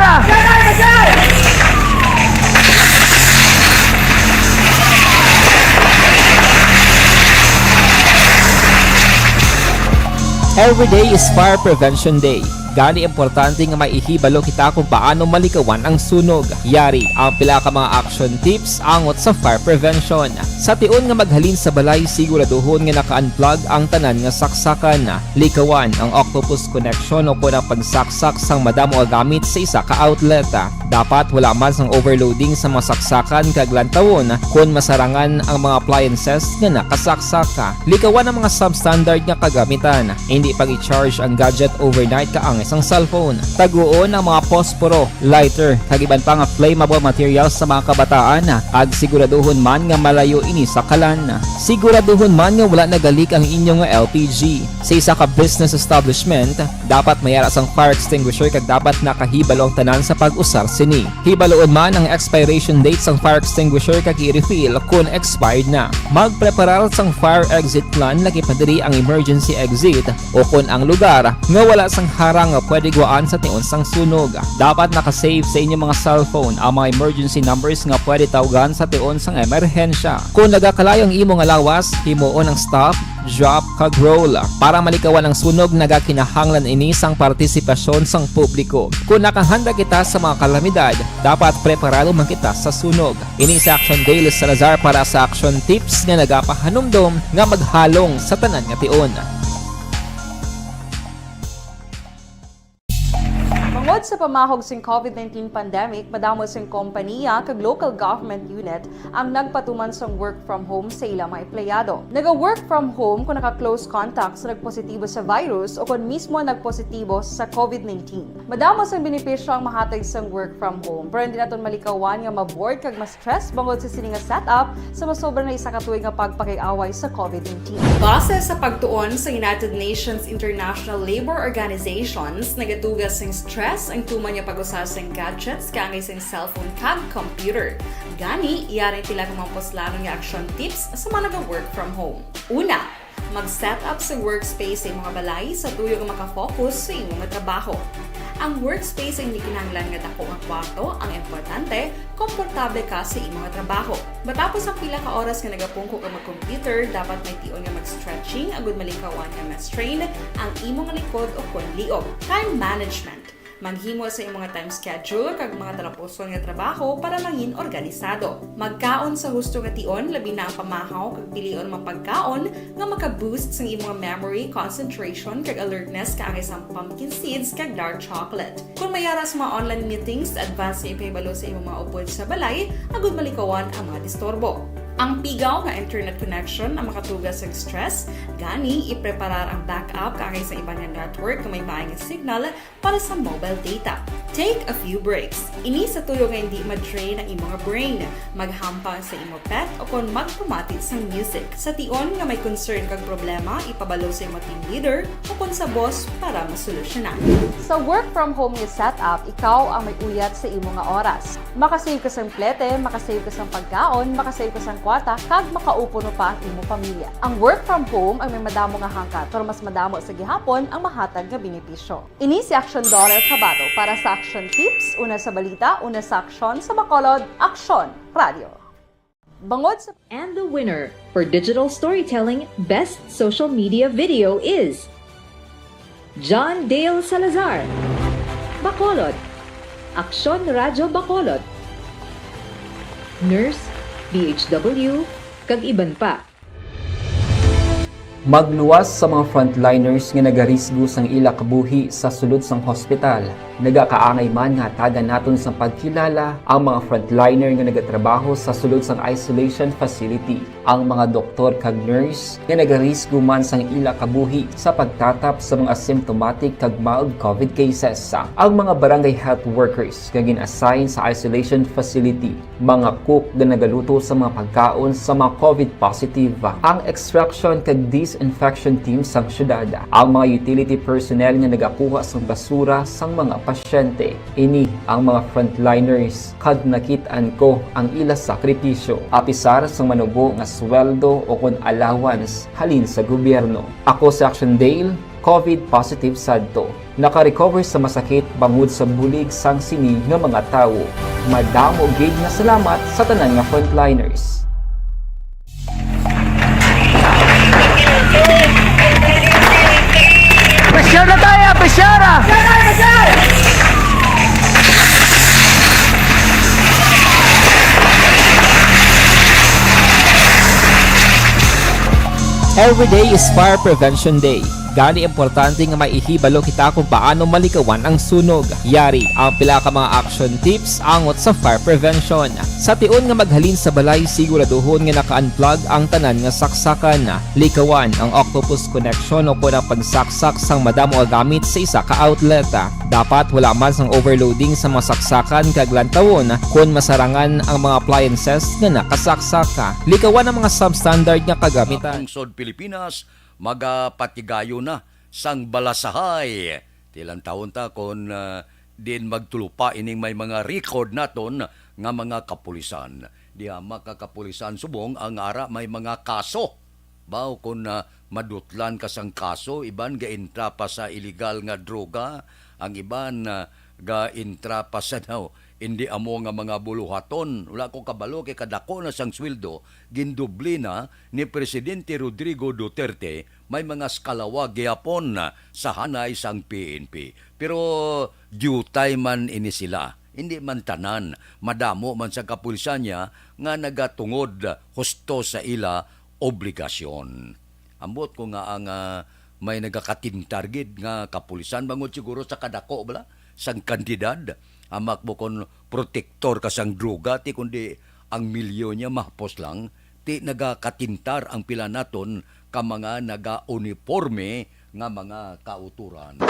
Every day is Fire Prevention Day. Gani, importante nga may ihibalo kita kung paano malikawan ang sunog. Yari ang pila ka mga action tips angot sa fire prevention. Sa tion nga maghalin sa balay, siguraduhon nga naka-unplug ang tanan nga saksakan. Likawan ang octopus connection o kon ang pagsaksak sang madamo nga gamit sa isa ka outlet. Dapat wala man sang overloading sa mga saksakan kag lantawon kon masarangan ang mga appliances nga nakasaksak. Likawan ang mga substandard nga kagamitan. Indi pag-i-charge ang gadget overnight kaangay sang cellphone. Taguon ang mga posporo, lighter, kag iban pa nga flammable materials sa mga kabataan, kag siguraduhon man nga malayo ini sa kalan. Siguraduhon man nga wala nagalik ang inyo nga L P G. Sa isa ka business establishment, dapat may ara sang fire extinguisher kag dapat nakahibalo ang tanan sa pag-usar sini. Hibaloon man ang expiration date sang fire extinguisher kag i-refill kon expired na. Magpreparar sang fire exit plan, lakip na diri ang emergency exit o kon ang lugar nga wala sang harang nga pwede gwaan sa tion sang sunog. Dapat naka-save sa inyo mga cellphone ang mga emergency numbers nga pwede tawgan sa tion sang emerhensya. Kon nagakalayo ang imo nga lawas, himuon ang stop, drop, kag roll. Para malikawan ang sunog, nagakinahanglan ini sang partisipasyon sang publiko. Kon nakahanda kita sa mga kalamidad, dapat preparado man kita sa sunog. Ini si Action Dale Salazar para sa Action Tips nga nagapahanumdom nga maghalong sa tanan nga tion. Bangod sa pamahog sing COVID nineteen pandemic, madamo sing kompaniya kag local government unit ang nagpatuman sang work from home sa ila mga empleyado. Naga-work from home kon naka-close contact sa nagpositibo sa virus o kon mismo nagpositibo sa COVID nineteen. Madamo sang benepisyo ang mahatag sang work from home, pero hindi naton malikawan nga ma-bored kag ma-stress bangod sa sini nga setup sa masobra na isa ka tuig nga pagpakiaway sa COVID nineteen. Base sa pagtuon sa United Nations International Labor Organizations, nagatuga sing stress ang tuman nga pag-usa sing gadgets kaangay sing cellphone kag computer. Gani, yari ang pila ka mga puslanon nga action tips sa mga naga-work from home. Una, mag-set up sa workspace sa imo nga balay sa tuyo nga maka-focus sa imo nga trabaho. Ang workspace ang hindi kinahanglan nga dako nga kwarto, ang importante, komportable ka sa imo nga trabaho. Matapos ang pila ka oras nga nagapungko ka mag-computer, dapat may tion nga mag-stretching agud malikawan nga ma-strain ang imo nga likod o kon liog. Time management. Maghimo sa imo nga time schedule kag mga talapuson nga trabaho para mangin organisado. Magkaon sa husto nga tion, labi na ang pamahaw, kag pilion ang mga pagkaon nga maka-boost sang imo nga memory, concentration, kag alertness kaangay sang pumpkin seeds kag dark chocolate. Kon may ara sa mga online meetings, advance nga ipahibalo sa imo mga upod sa balay agud malikawan ang mga disturbo. Ang pigaw nga internet connection ang makatuga sa stress, gani ipreparar ang backup kaangay sa iban nga network nga may maay nga signal para sa mobile data. Take a few breaks. Ini sa tuyo nga hindi ma-drain ang imo nga brain. Maghampang sa imo pet o kon magpamati sang music. Sa tion nga may concern kag problema, ipabalo sa imo team leader o kon sa boss para masolusyonan. Sa work from home nga setup, ikaw ang may uyat sa imo nga oras. Makasave ka sang plete, makasave ka sang pagkaon, makasave ka sang kwarta, kag makaupo no pa ang imo pamilya. Ang work from home ang may madamo nga hangkat, pero mas madamo sa gihapon ang mahatag nga benepisyo. Ini si Action Dollar Cabato para sa Action Tips, una sa balita, una sa aksyon, sa Bacolod, Aksyon Radio. Bangod sa And the winner for digital storytelling best social media video is John Dale Salazar, Bacolod, Aksyon Radyo Bacolod, Nurse, D H W, kag iban pa. Magluwas sa mga frontliners nga nagarisgo sang ila kabuhi sa sulod sang hospital. Nagakaangay man nga hatagan naton sang pagkilala ang mga frontliner nga nagatrabaho sa sulod sang isolation facility, ang mga doktor kag nurse nga nagarisgo man sang ila kabuhi sa pagtatap sa mga symptomatic kag mild covid cases, ang mga barangay health workers nga gin-assign sa isolation facility, mga cook nga nagaluto sa mga pagkaon sa mga covid positive, ang extraction kag disinfection team sang syudad, ang mga utility personnel nga nagakuha sang basura sang mga pasyente. Ini ang mga frontliners, kag nakit-an ko ang ila sakripisyo, apisar sang manubo nga sweldo o kon allowance halin sa gobyerno. Ako si Action Dale, covid positive sadto. Naka-recover sa masakit bangod sa bulig sang sini nga mga tawo. Madamo gid nga salamat sa tanan nga frontliners. Pressure na tayo! Pressure! Every day is Fire Prevention Day. Gani, importante nga may ihibalo kita kung paano malikawan ang sunog. Yari ang pila ka mga action tips angot sa fire prevention. Sa tion nga maghalin sa balay, siguraduhon nga naka-unplug ang tanan nga saksakan. Likawan ang octopus connection o kon ang pagsaksak sang madamo nga gamit sa isa ka outlet. Dapat wala man sang overloading sa mga saksakan kag lantawon kon masarangan ang mga appliances nga nakasaksak. Likawan ang mga substandard nga kagamitan. Pilipinas, magapatigayon na sang balasahay. Tilantawon ta kon, ah, diin magtulupa ining may mga record naton nga mga kapulisan. Diha, mga kapulisan, subong ang ara may mga kaso. Baw kon, ah, madutlan ka sang kaso, iban gaintra pa sa iligal nga droga, ang iban, ah, gaintra pa sa daw indi amo nga mga buluhaton. Wala ko kabalo kay kadako na sang sweldo, gindoble na ni Presidente Rodrigo Duterte, may mga eskalawag gihapon sa hanay sang P N P. Pero diutay man ini sila, hindi man tanan, madamo man sa kapulisan niya nga nagatungod husto sa ila obligasyon. Ambot ko nga ang, ah, may nagakatintar gid nga kapulisan, bangod siguro sa kadako bala sang kantidad. Amak mo kon protektor ka sang droga, ti kundi ang milyo niya mahapos lang, ti nagakatintar ang pila naton ka mga nagauniporme nga mga kautoran.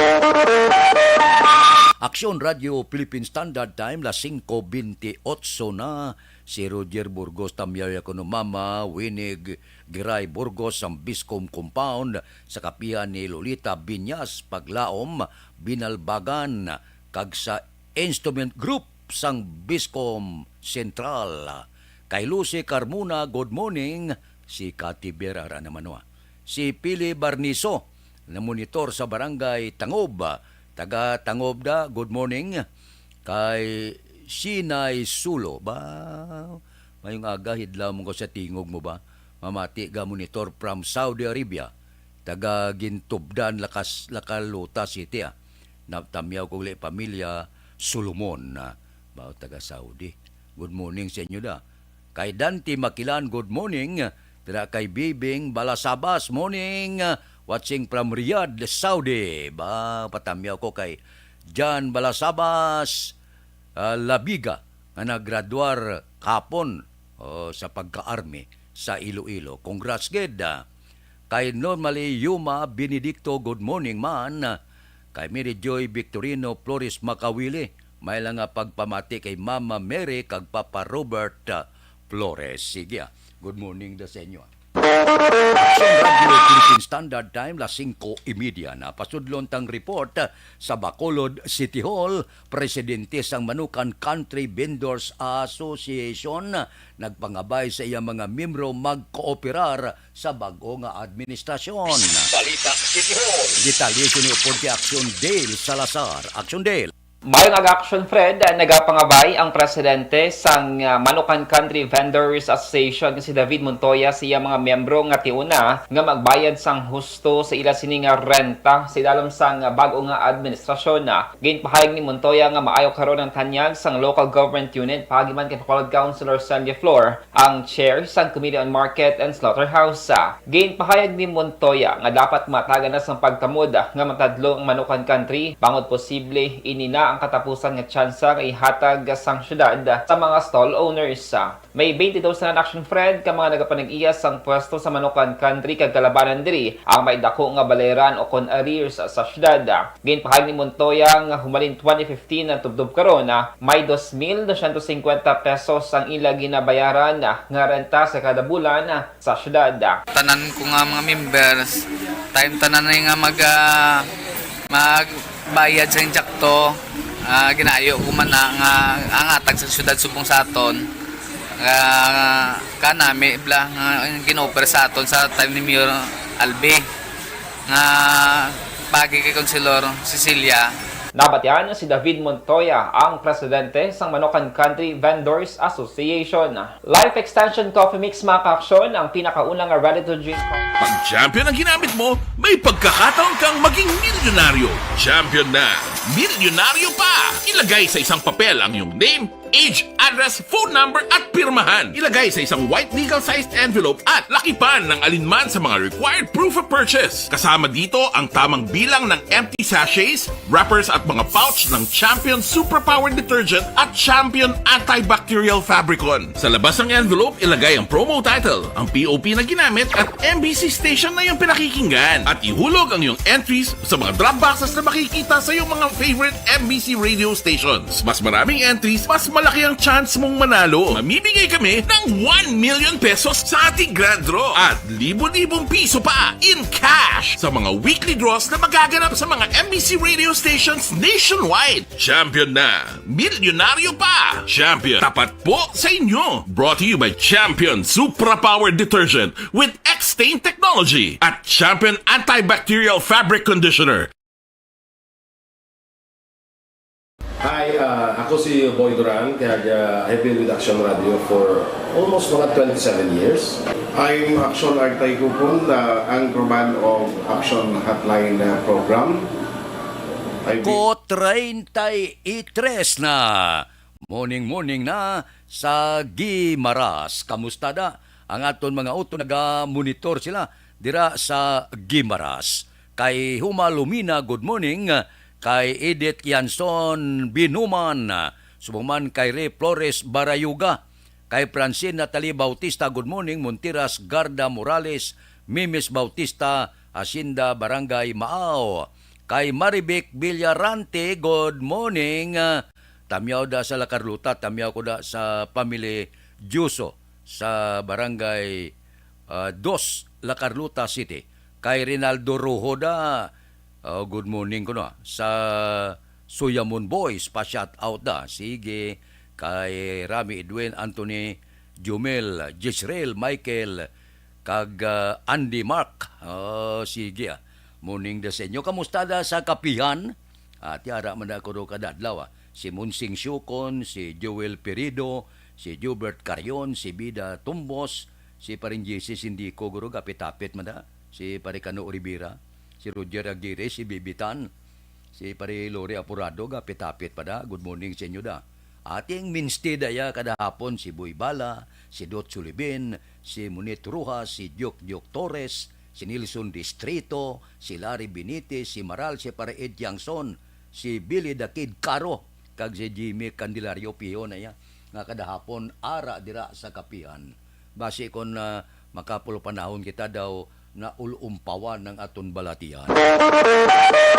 Aksyon Radio Philippine Standard Time, las singko bentiocho na. Si Roger Burgos, tamyaw ya kuno Mama Winig Giray Burgos sang Biscom Compound, sa kapihan ni Lolita Binyas Paglaom Binalbagan, kag sa Instrument Group sang Biscom Central. Kay Lucy Carmona, good morning. Si Cathy Vera ra naman, wa. Si Pili Barniso, namonitor sa Barangay Tangob. Taga Tangob da, good morning. Kay Sinay Sulo, ba, mayong aga, hidlaw mo ko sa tingog mo ba? Mamati ga monitor from Saudi Arabia. Taga Gintubdan, Lakas, Lakaluta City, ah. Natamyaw ko uli pamilya Solomon, ah. Ba, taga Saudi. Good morning sa inyo da. Kay Dante Makilan, good morning. Dira kay Bibing Balasabas, morning. Watching from Riyadh, Saudi. Ba, patamyaw ko kay Jan Balasabas, ah, Labiga, nga naggraduar kapon, oh, sa pagka-army sa Iloilo. Congrats gid, ah. Kay Normally Yuma Benedicto, good morning man. Kay Mary Joy Victorino Flores Makawili, may lang nga pagpamati kay Mama Mary kag Papa Robert, ah, Flores. Sige, ah. Good morning da sa inyo, ah. Action Radio Philippine Standard Time, las singko y media na. Pasudlon tang report, ah, sa Bacolod City Hall, presidente sang Manukan Country Vendors Association nagpangabay sa iya mga miyembro magkooperar sa bag-o nga administrasyon. Balita City Hall. Detalye sini upod kay Action Dale Salazar. Action Dale. Mayong aga, Action Fred. Nagapangabay ang presidente sang, ah, Manukan Country Vendors Association nga si David Montoya sa iya mga miyembro nga tiuna nga magbayad sang husto sa ila sini nga renta sa idalom sang bag-o nga administrasyon. Ginpahayag ni Montoya nga maayo karon ang tanyag sang local government unit paagi man kay Bacolod Councilor Sandy Flor, ang chair sang Committee on Market and Slaughterhouse. Ginpahayag ni Montoya nga dapat matagan na sang pagtamod nga matadlo ang Manukan Country bangod posible ini na ang katapusan nga tsansa nga ihatag sang syudad sa mga stall owners. May twenty thousand na Action Fred ka mga nagapanag-iya sang pwesto sa Manukan Country kag kalabanan diri ang may dako nga balayran o kon arrears sa syudad. Ginpahayag ni Montoya nga humalin twenty fifteen ang tubtob karon, may dos mil dosyentos singkwenta pesos ang ila ginabayaran nga renta sa kada bulan sa syudad. Tanan ko nga mga members, time tanan na nga mag, ah, magbayad sa injakto, ah, ginayo ko man na nga ang hatag sa syudad subong sa aton, ah, kanami bla nga gin-offer sa aton sa time ni Mayor Albi nga pagi kay Konselor Cecilia. Nabatian si David Montoya, ang presidente sang Manukan Country Vendors Association. Life Extension Coffee Mix, mga ka-aksyon, ang pinakauna nga ready-to-drink. Pag Champion ang ginamit mo, may pagkakataon kang maging milyonaryo. Champion na, milyonaryo pa! Ilagay sa isang papel ang iyong name, age, address, phone number, at pirmahan. Ilagay sa isang white legal-sized envelope at lakipan ng alinman sa mga required proof of purchase. Kasama dito ang tamang bilang ng empty sachets, wrappers, at mga pouch ng Champion Suprapower Detergent at Champion Antibacterial Fabricon. Sa labas ng envelope, ilagay ang promo title, ang P O P na ginamit, at M B C station na iyong pinakikinggan. At ihulog ang iyong entries sa mga drop boxes na makikita sa iyong mga favorite M B C radio stations. Mas maraming entries, mas malaki ang chance mong manalo. Mamimigay kami ng one million pesos sa ating grand draw at libo-libong piso pa in cash sa mga weekly draws na magaganap sa mga M B C radio stations nationwide. Champion na! Milyonaryo pa! Champion, tapat po sa inyo! Brought to you by Champion Supra Power Detergent with X-Stain Technology at Champion Antibacterial Fabric Conditioner. Hi, uh, ako si Boy Duran, kag, uh, I've been with Action Radio for almost mga twenty-seven years. I'm Action Artay Kupon, uh, anchorman of Action Hotline, uh, program. I've been Ko treinta y tres na. Morning, morning na sa Guimaras. Kamusta da? Ang aton mga utod naga-monitor sila dira sa Guimaras. Kay Huma Lumina, good morning. Kay Edith Yanson Binuman, subong man kay Ray Flores Barayuga, kay Francine Natalie Bautista, good morning. Montiras Garda Morales, Mimis Bautista, Hacienda, Barangay Maaw. Kay Marivic Villarante, good morning. Tamyaw da sa La Carlota, tamyaw ko da sa family Diuso sa Barangay, ah, Dos, La Carlota City. Kay Rinaldo Rojo da, ah, good morning ko na. Sa Suyamon Boys, pa-shout out da. Sige, kay Rami Edwin, Anthony, Jumel, Jezreel, Michael, kag, ah, Andy Mark. Oh, sige, ah. Morning da sa inyo. Kamusta da sa Kapihan? Ah, tiara man ako ro kada adlaw, ah. Si Monsing Siukon, si Joel Perido, si Jubert Carion, si Bida Tumbos, si Paring J C Sindico, guro, gapit-apit man da. Si Pare Cano Rivera, si Roger Aguirre, si Bibitan, si Pare Lori Apurado, gapit-apit pa da. Good morning sa inyo da. Ating minstida ya kada hapon si Boy Bala, si Dot Sulibin, si Monit Rojas, si Diok Diok Torres, si Nelson Distrito, si Larry Benitez, si Maral, si Pare Ed Tiangson, si Billy the Kid Caro, kag si Jimmy Candelario, piho na iya, nga kada hapon ara dira sa Kapihan. Basi kon, ah, makapulo panahon kita daw naulumpawan ang aton balatian.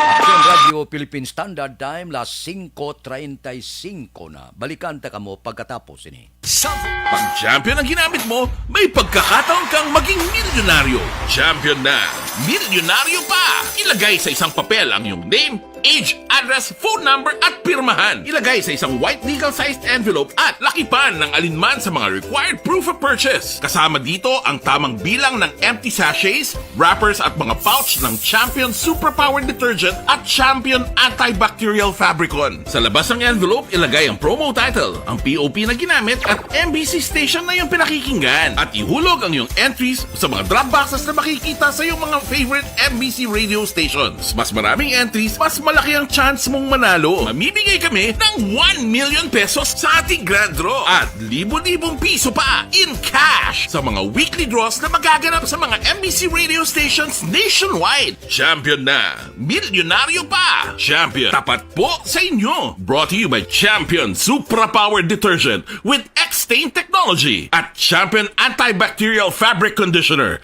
Action Radio Philippine Standard Time, las singko treinta y cinco na. Balikan ta kamo pagkatapos ini. Pag Champion ang ginamit mo, may pagkakataon kang maging milyonaryo. Champion na! Milyonaryo pa! Ilagay sa isang papel ang iyong name, age, address, phone number, at pirmahan. Ilagay sa isang white legal-sized envelope at lakipan ng alinman sa mga required proof of purchase. Kasama dito ang tamang bilang ng empty sachets, wrappers, at mga pouch ng Champion Suprapower Detergent at Champion Antibacterial Fabricon. Sa labas ng envelope, ilagay ang promo title, ang P O P na ginamit, at M B C station na iyong pinakikinggan. At ihulog ang iyong entries sa mga drop boxes na makikita sa iyong mga favorite M B C radio stations. Mas maraming entries, mas malaki ang chance mong manalo. Mamimigay kami ng one million pesos sa ating grand draw at libo-libong piso pa in cash. sa mga weekly draws na magaganap sa mga M B C radio stations nationwide. Champion na! Milyonaryo pa! Champion, tapat po sa inyo! Brought to you by Champion Supra Power Detergent with X-Stain Technology at Champion Antibacterial Fabric Conditioner.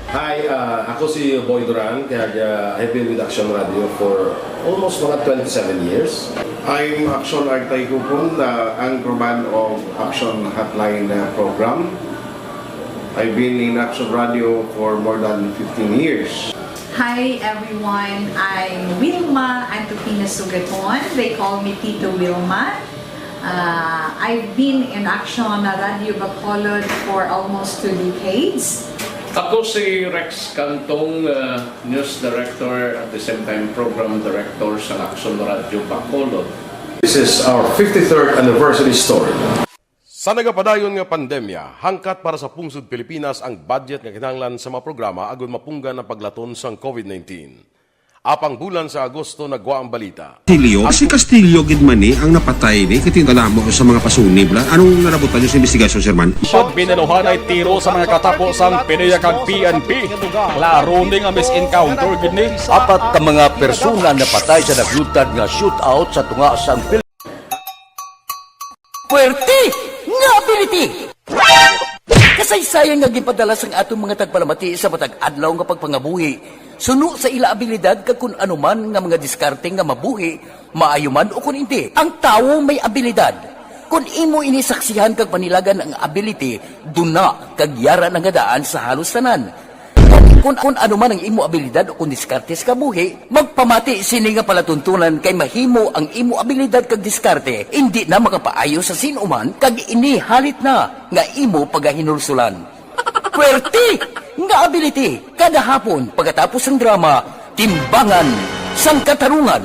Hi, uh, ako si Boy Duran, kag uh, I've been with Action Radio for almost mga twenty-seven years. I'm Action Artay Kupon, the anchorman of Action Hotline uh, program. I've been in Action Radio for more than fifteen years. Hi everyone, I'm Wilma Antupina Sugaton. They call me Tito Wilma. Uh, I've been in Action Radio Bacolod for almost two decades. Ako si Rex Cantong, uh, News Director at the same time Program Director sa Action Radio Bacolod. This is our fifty-third anniversary story. Sa nagapadayon nga pandemya, hangkat para sa pungsod Pilipinas ang budget nga kinahanglan sa mga programa agud mapunggan ang paglaton sang COVID nineteen. Apang bulan sa Agosto nagwa ang balita. Castillo? Si Castillo gid man ni ang napatay ni kay tingala mo sa mga pasunib la. Anong narabutan niyo sa investigasyon, Sir Man? Pag binaluhanay tiro sa mga katapo sang PDEA kag PNP, klaro ni nga mis-encounter gid ni. Apat ka mga persona napatay sa naglutad nga shootout sa tunga sang Pil- Puwerte nga ability! Kasaysayan nga gipadala sang atong mga tagpalamati sa matag adlaw nga pagpangabuhi suno sa ila abilidad kag kun ano man nga mga diskarte nga mabuhi, maayo man o kun indi. Ang tawo may abilidad. Kun imo ini saksihan kag panilagan ang ability, duna kag yara na nga daan sa halos tanan. Kun, kun ano man ang imo abilidad o kun diskarte sa kabuhi, magpamati sini nga palatuntunan kay mahimo ang imo abilidad kag diskarte indi na makapaayo sa sin-o man kag ini halit na nga imo pagahinulsulan. Puwerte nga ability kada hapon pagkatapos sang drama Timbangan sang Katarungan.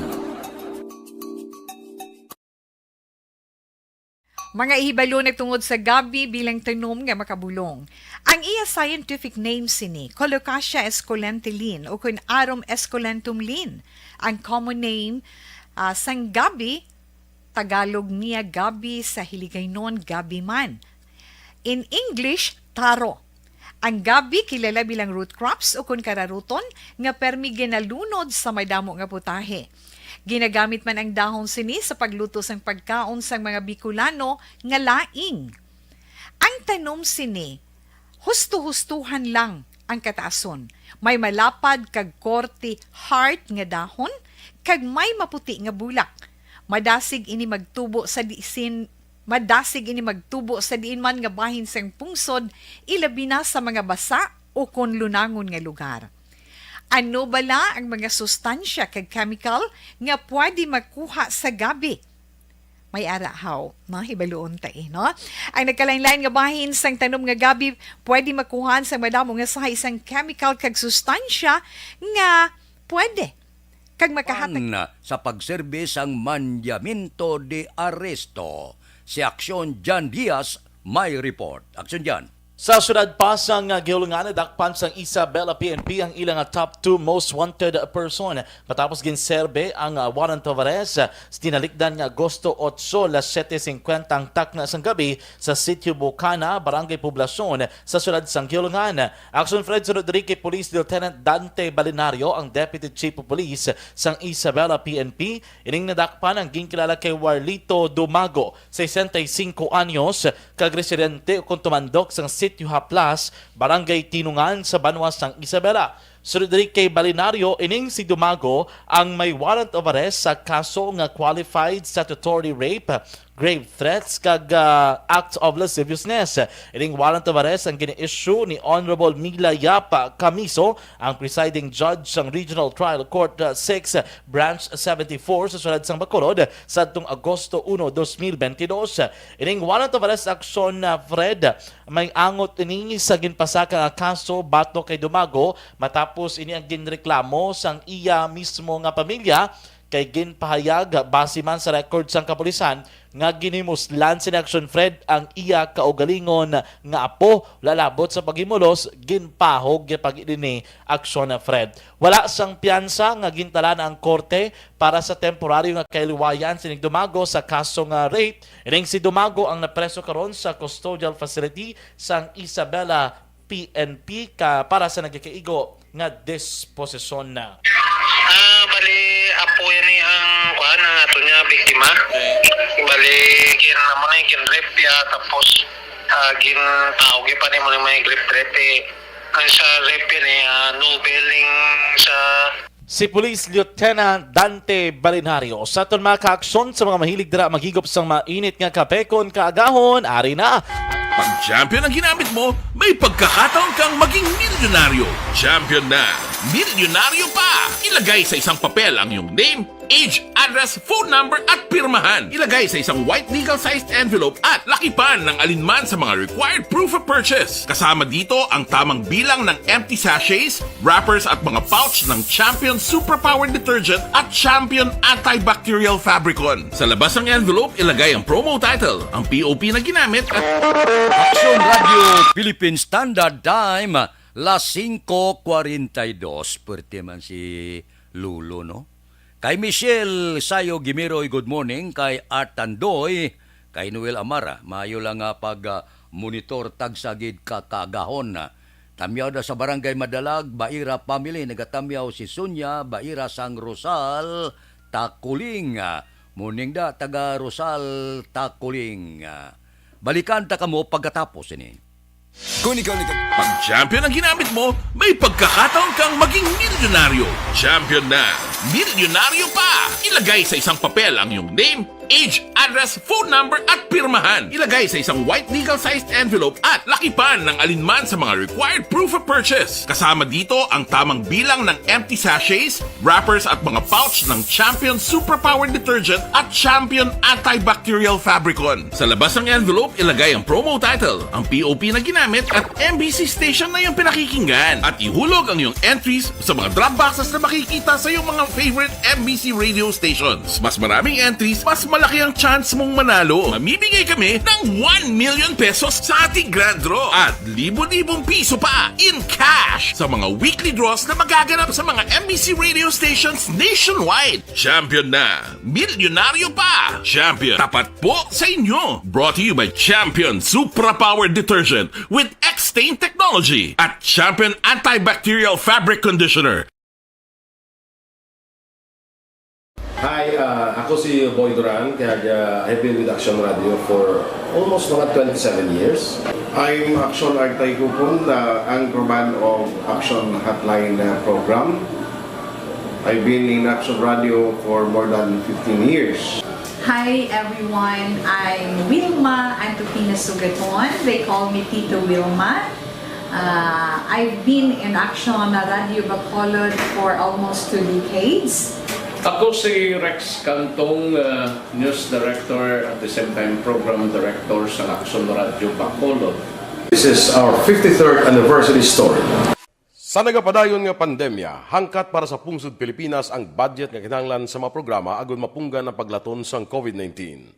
Mga ihibalo nagtungod sa gabi bilang tanom nga makabulong. Ang iya scientific name sini, Colocasia esculenta Linn, ukon Arum esculentum Linn. Ang common name, ah, sang gabi, Tagalog niya gabi, sa Hiligaynon gabi man. In English, taro. Ang gabi kilala bilang root crops ukon kararuton nga permi ginalunod sa madamo nga putahe. Ginagamit man ang dahon sini sa pagluto sang pagkaon sang mga Bicolano nga laing. Ang tanom sini, husto-hustohan lang ang kataason. May malapad kag korte heart nga dahon kag may maputi nga bulak. Madasig ini magtubo sa disin Madasig ini magtubo sa diin man nga bahin sang pungsod, ilabi na sa mga basa ukon lunangon nga lugar. Ano bala ang mga sustansya kag chemical nga pwede makuha sa gabi? May ara haw, no? Hibaluon ta, eh, no? Ang nagkalain-lain nga bahin sang tanom nga gabi pwede makuha sa madamo nga sahi sang chemical kag sustansya nga pwede kag makahatag Sa pagserbi sang mandamiento de arresto, si Aksyon Jan Diaz may report. Aksyon Jan. Sa siyudad pa sang Guihulngan, nadakpan sang Isabela P N P ang ila nga top two most wanted person matapos ginserbe ang, ah, warrant of arrest. Tinalikdan nga Agosto otso, las siete singkwenta ang takna sang gabi sa Sitio Bukana, Barangay Poblacion, sa siyudad sang Guihulngan. Action Fred, sunod diri kay Police Lieutenant Dante Balinario, ang Deputy Chief of Police sang Isabela P N P. Ining nadakpan ang ginkilala kay Warlito Dumago, sesenta y cinco anyos, kag residente ukon tumandok sang Sitio Haplas, Barangay Tinungan sa banwa sang Isabela. Sunod diri kay Balinario, ining si Dumago ang may warrant of arrest sa kaso nga qualified statutory rape, grave threats, kag, ah, acts of lasciviousness. Ining warrant of arrest ang gini-issue ni Honorable Mila Yap Camiso, ang presiding judge sang Regional Trial Court, ah, six, Branch seventy-four sa siyudad sang Bacolod sadtong Agosto uno, dos mil bentidós. Ining warrant of arrest action, ah, Fred, may angot ini sa ginpasaka nga kaso batok kay Dumago matapos ini ang ginreklamo sang iya mismo nga pamilya kay ginpahayag base man sa record sang kapulisan nga ginhimuslan sini Action Fred ang iya kaugalingon nga apo, lalabot sa paghimulos, ginpahog niya pag ini Action Fred. Wala sang piyansa nga gintalaan ang korte para sa temporaryo nga kaliwayan sining Dumago sa kaso nga rape. Ining si Dumago ang napreso karon sa custodial facility sang Isabela P N P ka para sa nagakaigo nga disposisyon na. Ah, bali, apo yan eh ang, kuan, ang ato niya, biktima. Bali, gin, amo na yung gin-rape ya, tapos, ah, gin-, tawag pa ni mo ni may rape, rape eh. Ang sa rape yan eh, ah, no bailing sa Si Police Lieutenant Dante Balinario. Sa aton mga kaaksyon, sa mga mahilig dira maghigop sang mainit nga kape kon kaagahon, ari na. Pag Champion ang ginamit mo, may pagkakataon kang maging milyonaryo. Champion na! Milyonaryo pa! Ilagay sa isang papel ang iyong name, age, address, phone number, at pirmahan. Ilagay sa isang white legal-sized envelope at lakipan ng alinman sa mga required proof of purchase. Kasama dito ang tamang bilang ng empty sachets, wrappers at mga pouch ng Champion Superpower Detergent at Champion Antibacterial Fabricon. Sa labas ng envelope, ilagay ang promo title. Ang P O P na ginamit at Aksyon Radio Philippine Standard Time, las singko kwarenta y dos. Pwerte man si Lolo, no? Kay Michelle Sayo Gimiroy, good morning. Kay Art Tandoy, kay Noel Amara, maayo lang nga pag, ah, monitor, tagsa gid ka kaagahon. Tamyaw da sa Barangay Madalag, Baira family, nagatamyaw si Sonia Baira sang Rosal, Takuling. Morning da, taga Rosal, Takuling. Balikan ta kamo pagkatapos ini. Kung ikaw nag- Pag Champion ang ginamit mo, may pagkakataon kang maging milyonaryo. Champion na! Milyonaryo pa! Ilagay sa isang papel ang iyong name, age, address, phone number, at pirmahan. Ilagay sa isang white legal-sized envelope at lakipan ng alinman sa mga required proof of purchase. Kasama dito ang tamang bilang ng empty sachets, wrappers at mga pouch ng Champion Superpower Detergent at Champion Antibacterial Fabricon. Sa labas ng envelope, ilagay ang promo title, ang P O P na ginamit at M B C station na iyong pinakikinggan. At ihulog ang iyong entries sa mga drop boxes na makikita sa iyong mga favorite M B C radio stations. Mas maraming entries, mas malaki ang chance mong manalo. Mamimigay kami ng one million pesos sa ating grand draw at libo-libong piso pa in cash sa mga weekly draws na magaganap sa mga M B C radio stations nationwide. Champion na! Milyonaryo pa! Champion, tapat po sa inyo! Brought to you by Champion Supra Power Detergent with X-Stain Technology at Champion Antibacterial Fabric Conditioner. Hi, ah, ako si Boy Duran, kag, ah, I've been with Action Radio for almost mga twenty-seven years. I'm Action Artay Kupon, the anchorman of Action Hotline, uh, program. I've been in Action Radio for more than fifteen years. Hi everyone, I'm Wilma Antokina Sugaton. They call me Tito Wilma. Uh, I've been in Action Radio Bacolod for almost two decades. Ako si Rex Cantong, uh, news director, at the same time program director sa Action Radio Bacolod. This is our fifty-third anniversary story. Sa nagapadayon nga pandemya, hangkat para sa pungsod Pilipinas ang budget nga kinahanglan sa mga programa agud mapunggan ang paglaton sang COVID nineteen.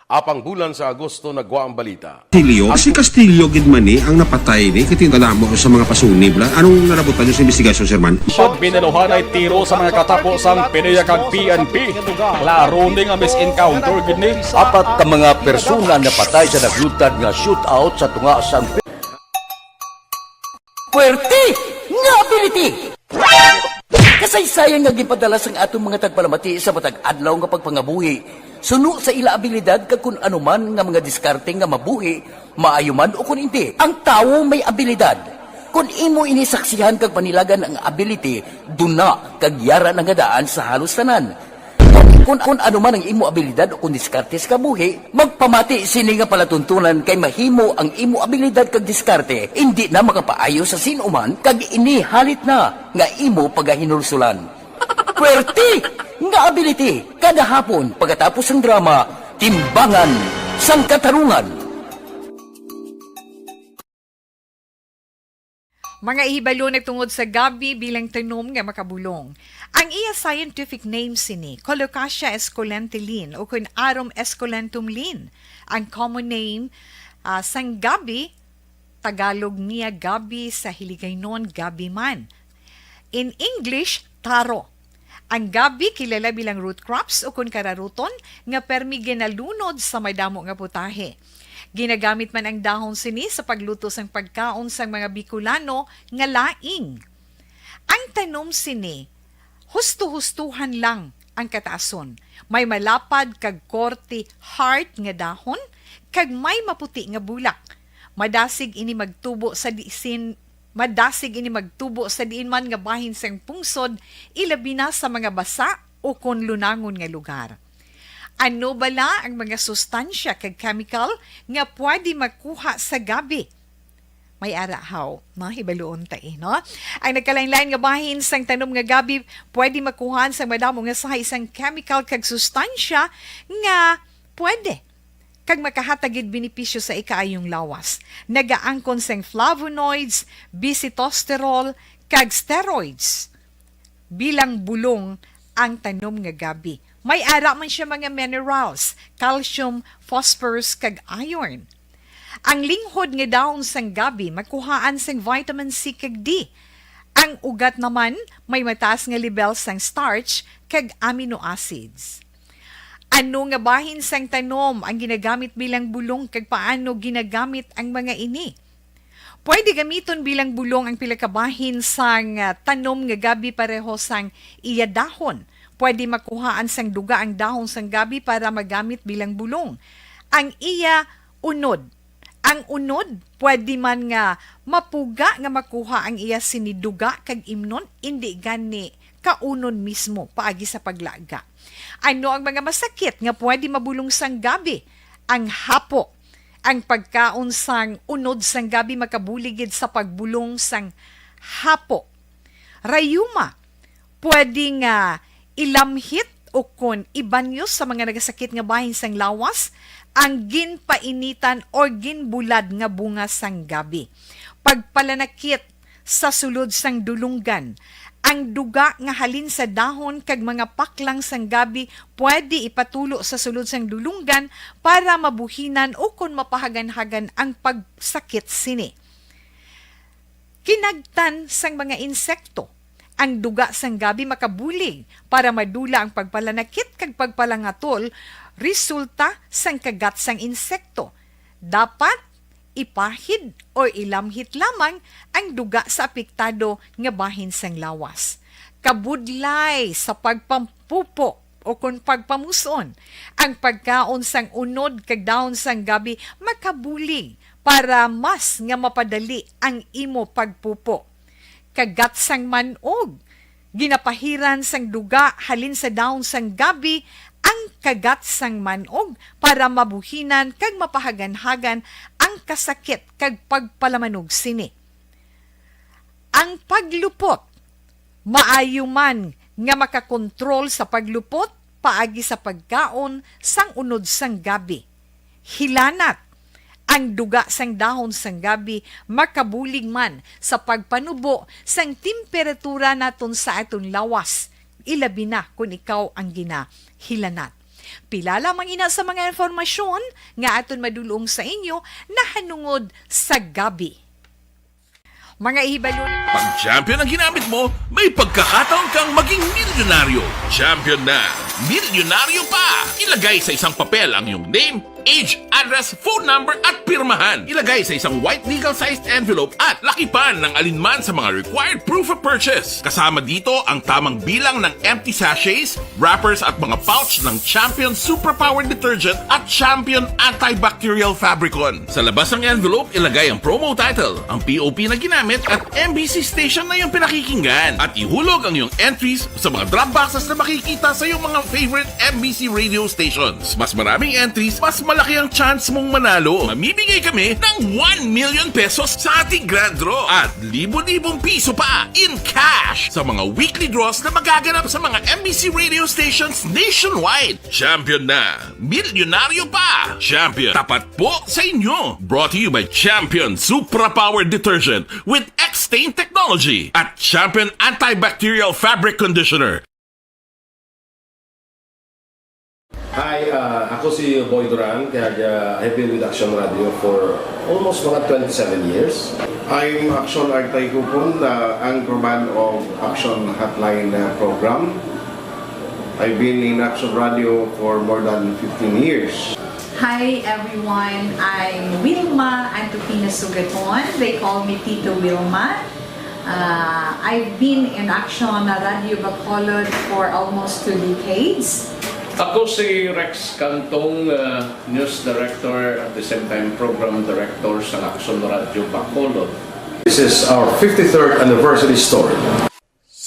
Apang bulan sa Agosto nagwa ang balita. Castillo? Si Castillo gid man ni ang napatay ni, kay kadamo sa mga pasunib la. Anong narabutan niyo sa investigasyon, Sir Man? Pag binaluhan ay tiro sa mga katapo sang PDEA kag P N P. Klaro ni nga mis-encounter gid ni. Apat ka mga persona napatay sa naglutad nga shootout sa tunga sang Puwerte nga ability! Kasaysayan nga ginpadala sang aton mga tagpalamati sa matag adlaw nga pagpangabuhi, suno sa ila abilidad kag kun ano man nga mga diskarte nga mabuhi, maayo man o kun indi. Ang tawo may abilidad. Kun imo ini saksihan kag panilagan ang ability, duna kag yara na nga daan sa halos tanan. Kun, kun ano man ang imo abilidad o kun diskarte sa kabuhi, magpamati sini nga palatuntunan kay mahimo ang imo abilidad kag diskarte indi na makapaayo sa sin-o man kag ini halit na nga imo pagahinulsulan. Puwerte nga ability kada hapon pagkatapos sang drama, Timbangan sang Katarungan. Mga ihibalo nagtungod sa gabi bilang tanom nga makabulong. Ang iya scientific name sini, Colocasia esculenta Lin, o kun Arum esculentum Lin. Ang common name, ah, sang gabi, Tagalog niya gabi, sa Hiligaynon gabi man. In English, taro. Ang gabi kilala bilang root crops o kun kararuton nga permi ginalunod sa madamo nga putahe. Ginagamit man ang dahon sini sa pagluto sang pagkaon sang mga Bicolano nga laing. Ang tanom sini, husto-hustuhan lang ang kataason. May malapad kag korte heart nga dahon kag may maputi nga bulak. Madasig ini magtubo sa disin Madasig ini magtubo sa diin man nga bahin sang pungsod, ilabi na sa mga basa o kon lunangon nga lugar. Ano bala ang mga sustansya kag chemical nga pwede makuha sa gabi? May ara haw, mahibaluon ta, eh, no? Ang nagkalain-lain nga bahin sang tanom nga gabi pwede makuhaan sang madamo nga sahi sang chemical kag sustansya nga pwede kag makahatag gid benepisyo sa ikaayong lawas. Nagaangkon sang flavonoids, bisitosterol, kag steroids. Bilang bulong ang tanom nga gabi. May ara man siya mga minerals, calcium, phosphorus, kag iron. Ang linghod nga dahon sang gabi makuhaan sang vitamin C kag D. Ang ugat naman may mataas nga lebel sang starch kag amino acids. Ano nga bahin sang tanom ang ginagamit bilang bulong, kag paano ginagamit ang mga ini? Pwede gamiton bilang bulong ang pila ka bahin sang, ah, tanom nga gabi pareho sang iya dahon. Pwede makuhaan sang duga ang dahon sang gabi para magamit bilang bulong. Ang iya unod. Ang unod, pwede man nga mapuga nga makuha ang iya sini duga kag imnon, indi gani kaunon mismo paagi sa paglaga. Ano ang mga masakit nga pwede mabulong sang gabi? Ang hapo. Ang pagkaon sang unod sang gabi makabulig gid sa pagbulong sang hapo. Rayuma, pwede nga ilamhit o kon ibanyos sa mga nagasakit nga bahin sang lawas ang ginpainitan o ginbulad nga bunga sang gabi. Pagpalanakit sa sulod sang dulunggan. Ang duga nga halin sa dahon kag mga paklang sang gabi pwede ipatulo sa sulod sang dulunggan para mabuhinan o kon mapahaganhagan ang pagsakit sini. Kinagtan sang mga insekto. Ang duga sang gabi makabulig para madula ang pagpalanakit kag pagpalangatol resulta sang kagat sang insekto. Dapat ipahid o ilamhit lamang ang duga sa apektado nga bahin sang lawas. Kabudlay sa pagpampupo o kon pagpamus-on, ang pagkaon sang unod kag dahon sang gabi makabulig para mas nga mapadali ang imo pagpupo. Kagat sang man-og. Ginapahiran sang duga halin sa dahon sang gabi ang kagat sang man-og para mabuhinan kag mapahaganhagan ang kasakit kag pagpalamanog sini. Ang paglupot. Maayo man nga makakontrol sa paglupot paagi sa pagkaon sang unod sang gabi. Hilanat. Ang duga sang dahon sang gabi makabulig man sa pagpanubo sang temperatura naton sa aton lawas, ilabi na kon ikaw ang ginahilanat. Pila lamang ina sa mga impormasyon nga aton madulong sa inyo nahanungod sa gabi. Mga ihibalo. Pag champion ang ginamit mo, may pagkakataon kang maging milyonaryo. Champion na, milyonaryo pa! Ilagay sa isang papel ang iyong name, age, address, phone number, at pirmahan. Ilagay sa isang white legal-sized envelope at lakipan ng alinman sa mga required proof of purchase. Kasama dito ang tamang bilang ng empty sachets, wrappers at mga pouch ng Champion Superpower Detergent at Champion Antibacterial Fabricon. Sa labas ng envelope, ilagay ang promo title, ang P O P na ginamit at M B C station na iyong pinakikinggan. At ihulog ang iyong entries sa mga drop boxes na makikita sa iyong mga favorite M B C radio stations. Mas maraming entries, mas malaki ang chance mong manalo. Mamimigay kami ng one million pesos sa ating grand draw at libo-libong piso pa in cash sa mga weekly draws na magaganap sa mga M B C radio stations nationwide. Champion na! Milyonaryo pa! Champion, tapat po sa inyo! Brought to you by Champion Supra Power Detergent with X Stain technology at Champion Antibacterial Fabric Conditioner. Hi, uh, ako si Boy Duran, kaya uh, I've been with Action Radio for almost mga twenty-seven years. I'm Action Artay Kupon, uh, anchorman of Action Hotline uh, program. I've been in Action Radio for more than fifteen years. Hi everyone, I'm Wilma Antupina Sugaton. They call me Tito Wilma. Uh, I've been in Action Radio Bacolod for almost two decades. Ako si Rex Cantong, uh, news director at the same time program director sa Action Radio Bacolod. This is our fifty-third anniversary story.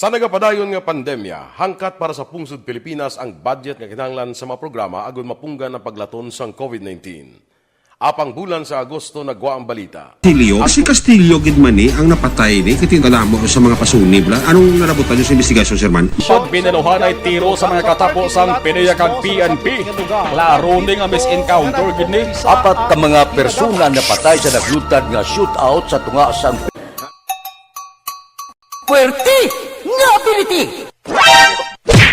Sa nagapadayon nga pandemya, hangkat para sa pungsod Pilipinas ang budget nga kinahanglan sa mga programa agud mapunggan ang paglaton sang covid nineteen. Apang bulan sa Agosto nagwa ang balita. Castillo, si Castillo gid man ni ang napatay ni, kay tingala mo sa mga pasunib la. Anong narabutan niyo sa investigasyon, Sir Man? Pag binaluhanay tiro sa mga katapo sang PDEA kag P N P. Klaro ni nga mis-encounter gid ni. Apat ka mga persona napatay sa naglutad nga shootout sa tunga sang Puwerte nga ability!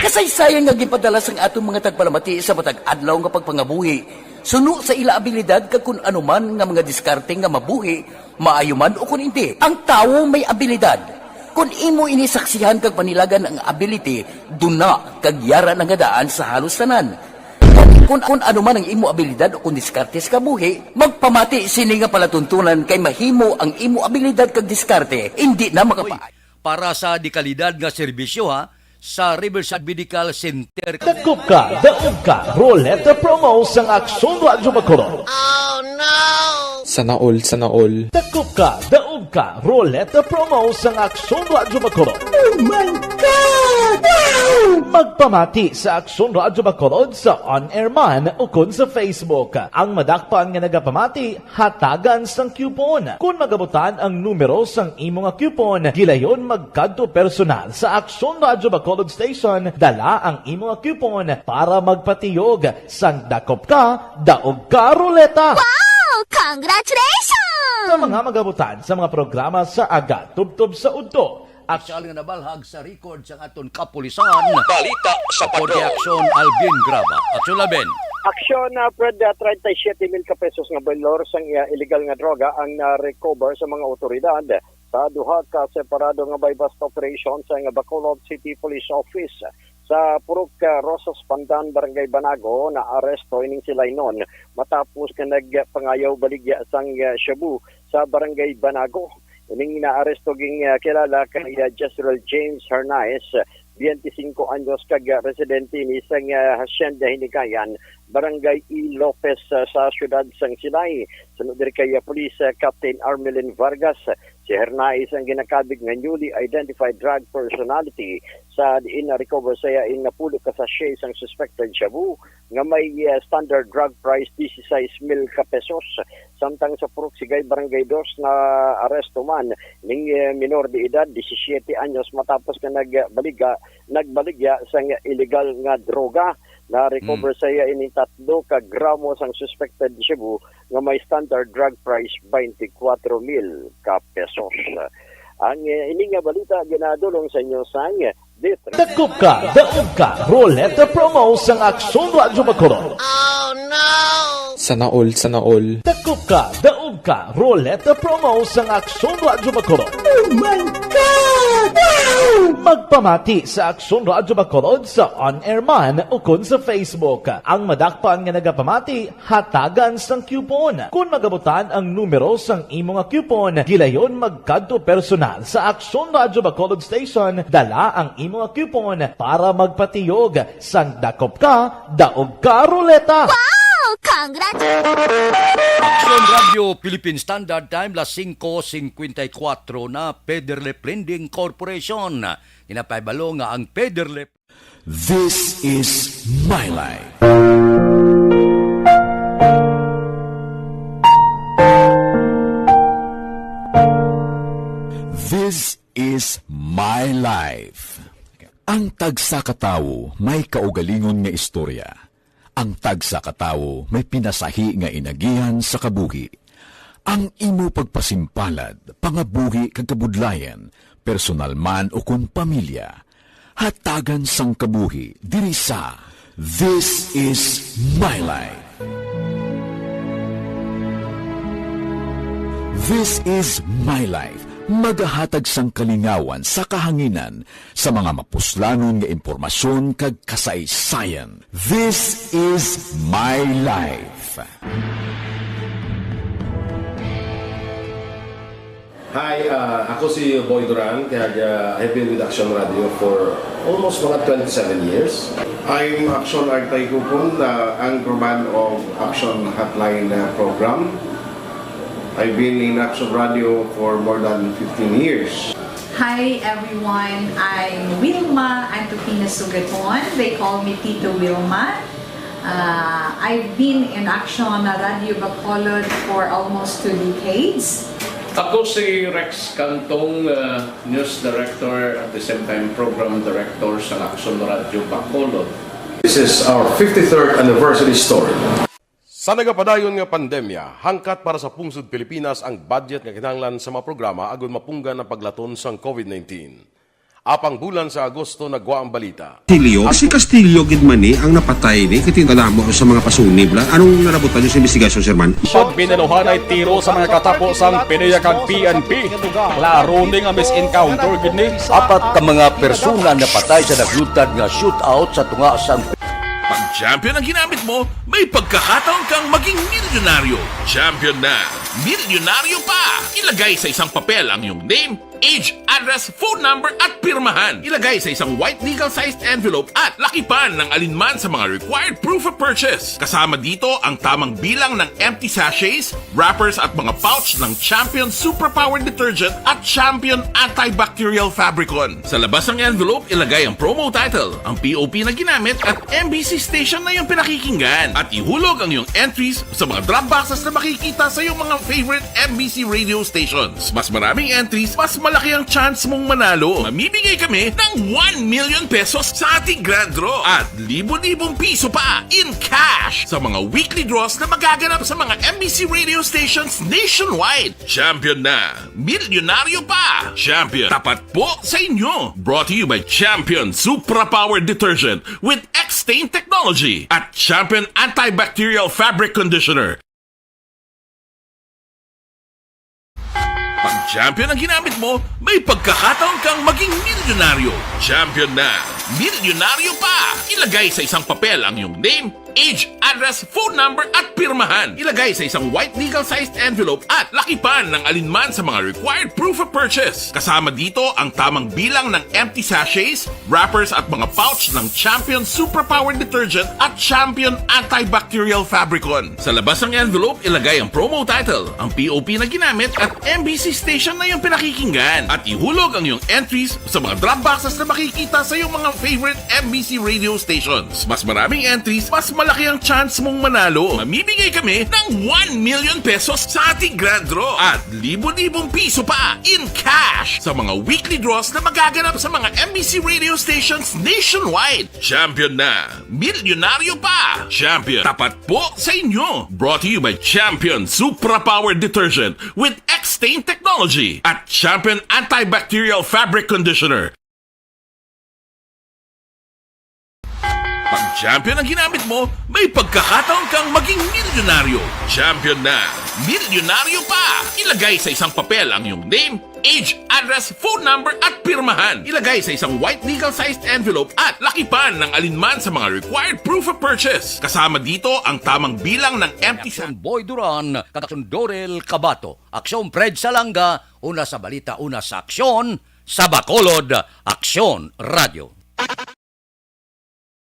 Kasaysayan nga ginpadala sang aton mga tagpalamati sa matag adlaw nga pagpangabuhi, suno sa ila abilidad kag kun ano man nga mga diskarte nga mabuhi, maayo man o kun indi, ang tawo may abilidad. Kun imo ini saksihan kag panilagan ang ability, duna kag yara na nga daan sa halos tanan. Kun, kun ano man ang imo abilidad o kun diskarte sa kabuhi, magpamati sini nga palatuntunan kay mahimo ang imo abilidad kag diskarte indi na makapaay. Para sa dekalidad nga serbisyo, ha, sa Riverside Medical Center. Dakop ka, daog ka, Roleta Promo sang Aksyon Radyo Bacolod. Sana all, sana all. Dakop ka, daog ka, Roleta Promo sang Aksyon Radyo Bacolod. Oh my God! Wow! Magpamati sa Aksyon Radyo Bacolod sa on-air man ukon sa Facebook. Ang madakpan nga nagapamati, hatagan sang coupon. Kon magabutan ang numero sang imo nga coupon, gilayon magkadto personal sa Aksyon Radyo Bacolod Station, dala ang imo nga coupon para magpatiyog sang dakop ka, daog ka, Roleta. Wow! Congratulations! Sa mga magabutan sa mga programa sa aga tubtob sa udto, aktual nga nabalhag sa record sang aton kapulisan. Balita sa Patrol. Aksyon Alvin Graba. Aksyon Alvin. Aksyon, ah, Fred, ah, treinta y siete mil ka pesos nga balor sang, ah, illegal nga droga ang na-recover sa mga awtoridad sa duha ka separado nga buy-bust operation sa nga Bacolod City Police Office. Sa Purok, ah, Rosas Pandan, Barangay Banago, naaresto ining si Lainon matapos nga nagpangayaw baligya sang, ah, shabu sa Barangay Banago. Ining naaresto ging, ah, kilala kay, ah, Jezreel James Hernais, twenty-cinco anyos, kag, ah, residente ni sang, ah, Hacienda Hinigayan, Barangay E. Lopez, ah, sa siyudad sang Silay. Suno diri kay, ah, Police, ah, Captain Armelin Vargas, si Hernais ang ginakabig nga newly identified drug personality sa diin na-recover sa iya in napulo ka sachet sang suspected shabu nga may, eh, standard drug price disisais mil ka pesos. Samtang sa Purok Sigay, Barangay Dos, naaresto man ning, eh, minor de edad, disisiete anyos, matapos nga nagbaligya, nagbaligya sang illegal nga droga. Na-recover sa iya ining tatlo ka gramo sang suspected shabu nga may standard drug price twenty-four mil ka pesos. Ang, eh, ini nga balita ginadulong sa inyo sang Dakop ka, daog ka, Roleta Promo sang Aksyon Radyo Bacolod. Sana all, sana all. Dakop ka, daog ka, Roleta Promo sang Aksyon Radyo Bacolod. Oh my God! Wow! Magpamati sa Aksyon Radyo Bacolod sa on-air man ukon sa Facebook. Ang madakpan nga nagapamati, hatagan sang coupon. Kon magabutan ang numero sang imo nga coupon, gilayon magkadto personal sa Aksyon Radyo Bacolod Station, dala ang imo nga coupon para magpatiyog sang dakop ka, daog ka, Roleta. Wow! Congrats! Aksyon Radyo Philippine Standard Time, las singko singkwenta y kuwatro na. Federlip Lending Corporation. Ginapahibalo nga ang Federlip This is my life. This is my life. Ang tagsa ka tawo may kaugalingon nga istorya. Ang tagsa ka tawo may pinasahi nga inagihan sa kabuhi. Ang imo pagpasimpalad, pangabuhi kag kabudlayan, personal man ukon pamilya, hatagan sang kabuhi diri sa This is My Life. This is My Life, magahatag sang kalingawan sa kahanginan sa mga mapuslanon nga impormasyon kag kasaysayan. This is My Life. Hi, ah, ako si Boy Duran, kag, ah, I've been with Action Radio for almost mga twenty-seven years. I'm Action Artay Kupon, the anchorman of Action Hotline, uh, program. I've been in Action Radio for more than fifteen years. Hi everyone, I'm Wilma Antupina Sugaton. They call me Tito Wilma. Uh, I've been in Action Radio Bacolod for almost two decades. Ako si Rex Cantong, uh, news director at the same time program director sa Action Radio Bacolod. This is our fifty-third anniversary story. Sa nagapadayon nga pandemya, hangkat para sa pungsod Pilipinas ang budget nga kinahanglan sa mga programa agud mapunggan ang paglaton sang COVID nineteen. Apang bulan sa Agosto nagwa ang balita. Castillo? Si Castillo gid man ni ang napatay ni, kay tinda namo sa mga pasunib la. Anong nalabutan niyo sa investigasyon, Sir Man? Pag binaluhan ay tiro sa mga katapo sang PDEA kag P N P. Klaro ni nga mis-encounter gid ni. Apat ka mga persona napatay sa naglutad nga shootout sa tunga sang Pag champion ang ginamit mo, may pagkakataon kang maging milyonaryo. Champion na, milyonaryo pa! Ilagay sa isang papel ang iyong name, age, address, phone number, at pirmahan. Ilagay sa isang white legal-sized envelope at lakipan ng alinman sa mga required proof of purchase. Kasama dito ang tamang bilang ng empty sachets, wrappers at mga pouch ng Champion Superpower Detergent at Champion Antibacterial Fabricon. Sa labas ng envelope, ilagay ang promo title, ang P O P na ginamit, at M B C station na iyong pinakikinggan. At ihulog ang iyong entries sa mga drop boxes na makikita sa iyong mga favorite M B C radio stations. Mas maraming entries, mas malaki ang chance mong manalo. Mamimigay kami ng one million pesos sa ating grand draw at libo-libong piso pa in cash sa mga weekly draws na magaganap sa mga M B C radio stations nationwide. Champion na! Milyonaryo pa! Champion, tapat po sa inyo! Brought to you by Champion Supra Power Detergent with X-Stain Technology at Champion Antibacterial Fabric Conditioner. Pag Champion ang ginamit mo, may pagkakataon kang maging milyonaryo. Champion na! Milyonaryo pa! Ilagay sa isang papel ang iyong name, age, address, phone number, at pirmahan. Ilagay sa isang white legal-sized envelope at lakipan ng alinman sa mga required proof of purchase. Kasama dito ang tamang bilang ng empty sachets, wrappers, at mga pouch ng Champion Superpower Detergent at Champion Antibacterial Fabricon. Sa labas ng envelope, ilagay ang promo title, ang P O P na ginamit, at M B C station na iyong pinakikinggan. At ihulog ang iyong entries sa mga drop boxes na makikita sa iyong mga favorite M B C radio stations. Mas maraming entries, mas malaki ang chance mong manalo. Mamimigay kami ng one million pesos sa ating grand draw at libo-libong piso pa in cash sa mga weekly draws na magaganap sa mga M B C radio stations nationwide. Champion na! Milyonaryo pa! Champion, tapat po sa inyo! Brought to you by Champion Supra Power Detergent with X-Stain Technology at Champion Antibacterial Fabric Conditioner. Pag Champion ang ginamit mo, may pagkakataon kang maging milyonaryo. Champion na! Milyonaryo pa! Ilagay sa isang papel ang iyong name, age, address, phone number, at pirmahan. Ilagay sa isang white legal-sized envelope at lakipan ng alinman sa mga required proof of purchase. Kasama dito ang tamang bilang ng empty Aksyon sa Boy Duran, kag Aksyon Dorel Cabato, Aksyon Fred Salanga, una sa balita, una sa aksyon, sa Bacolod, Aksyon Radio.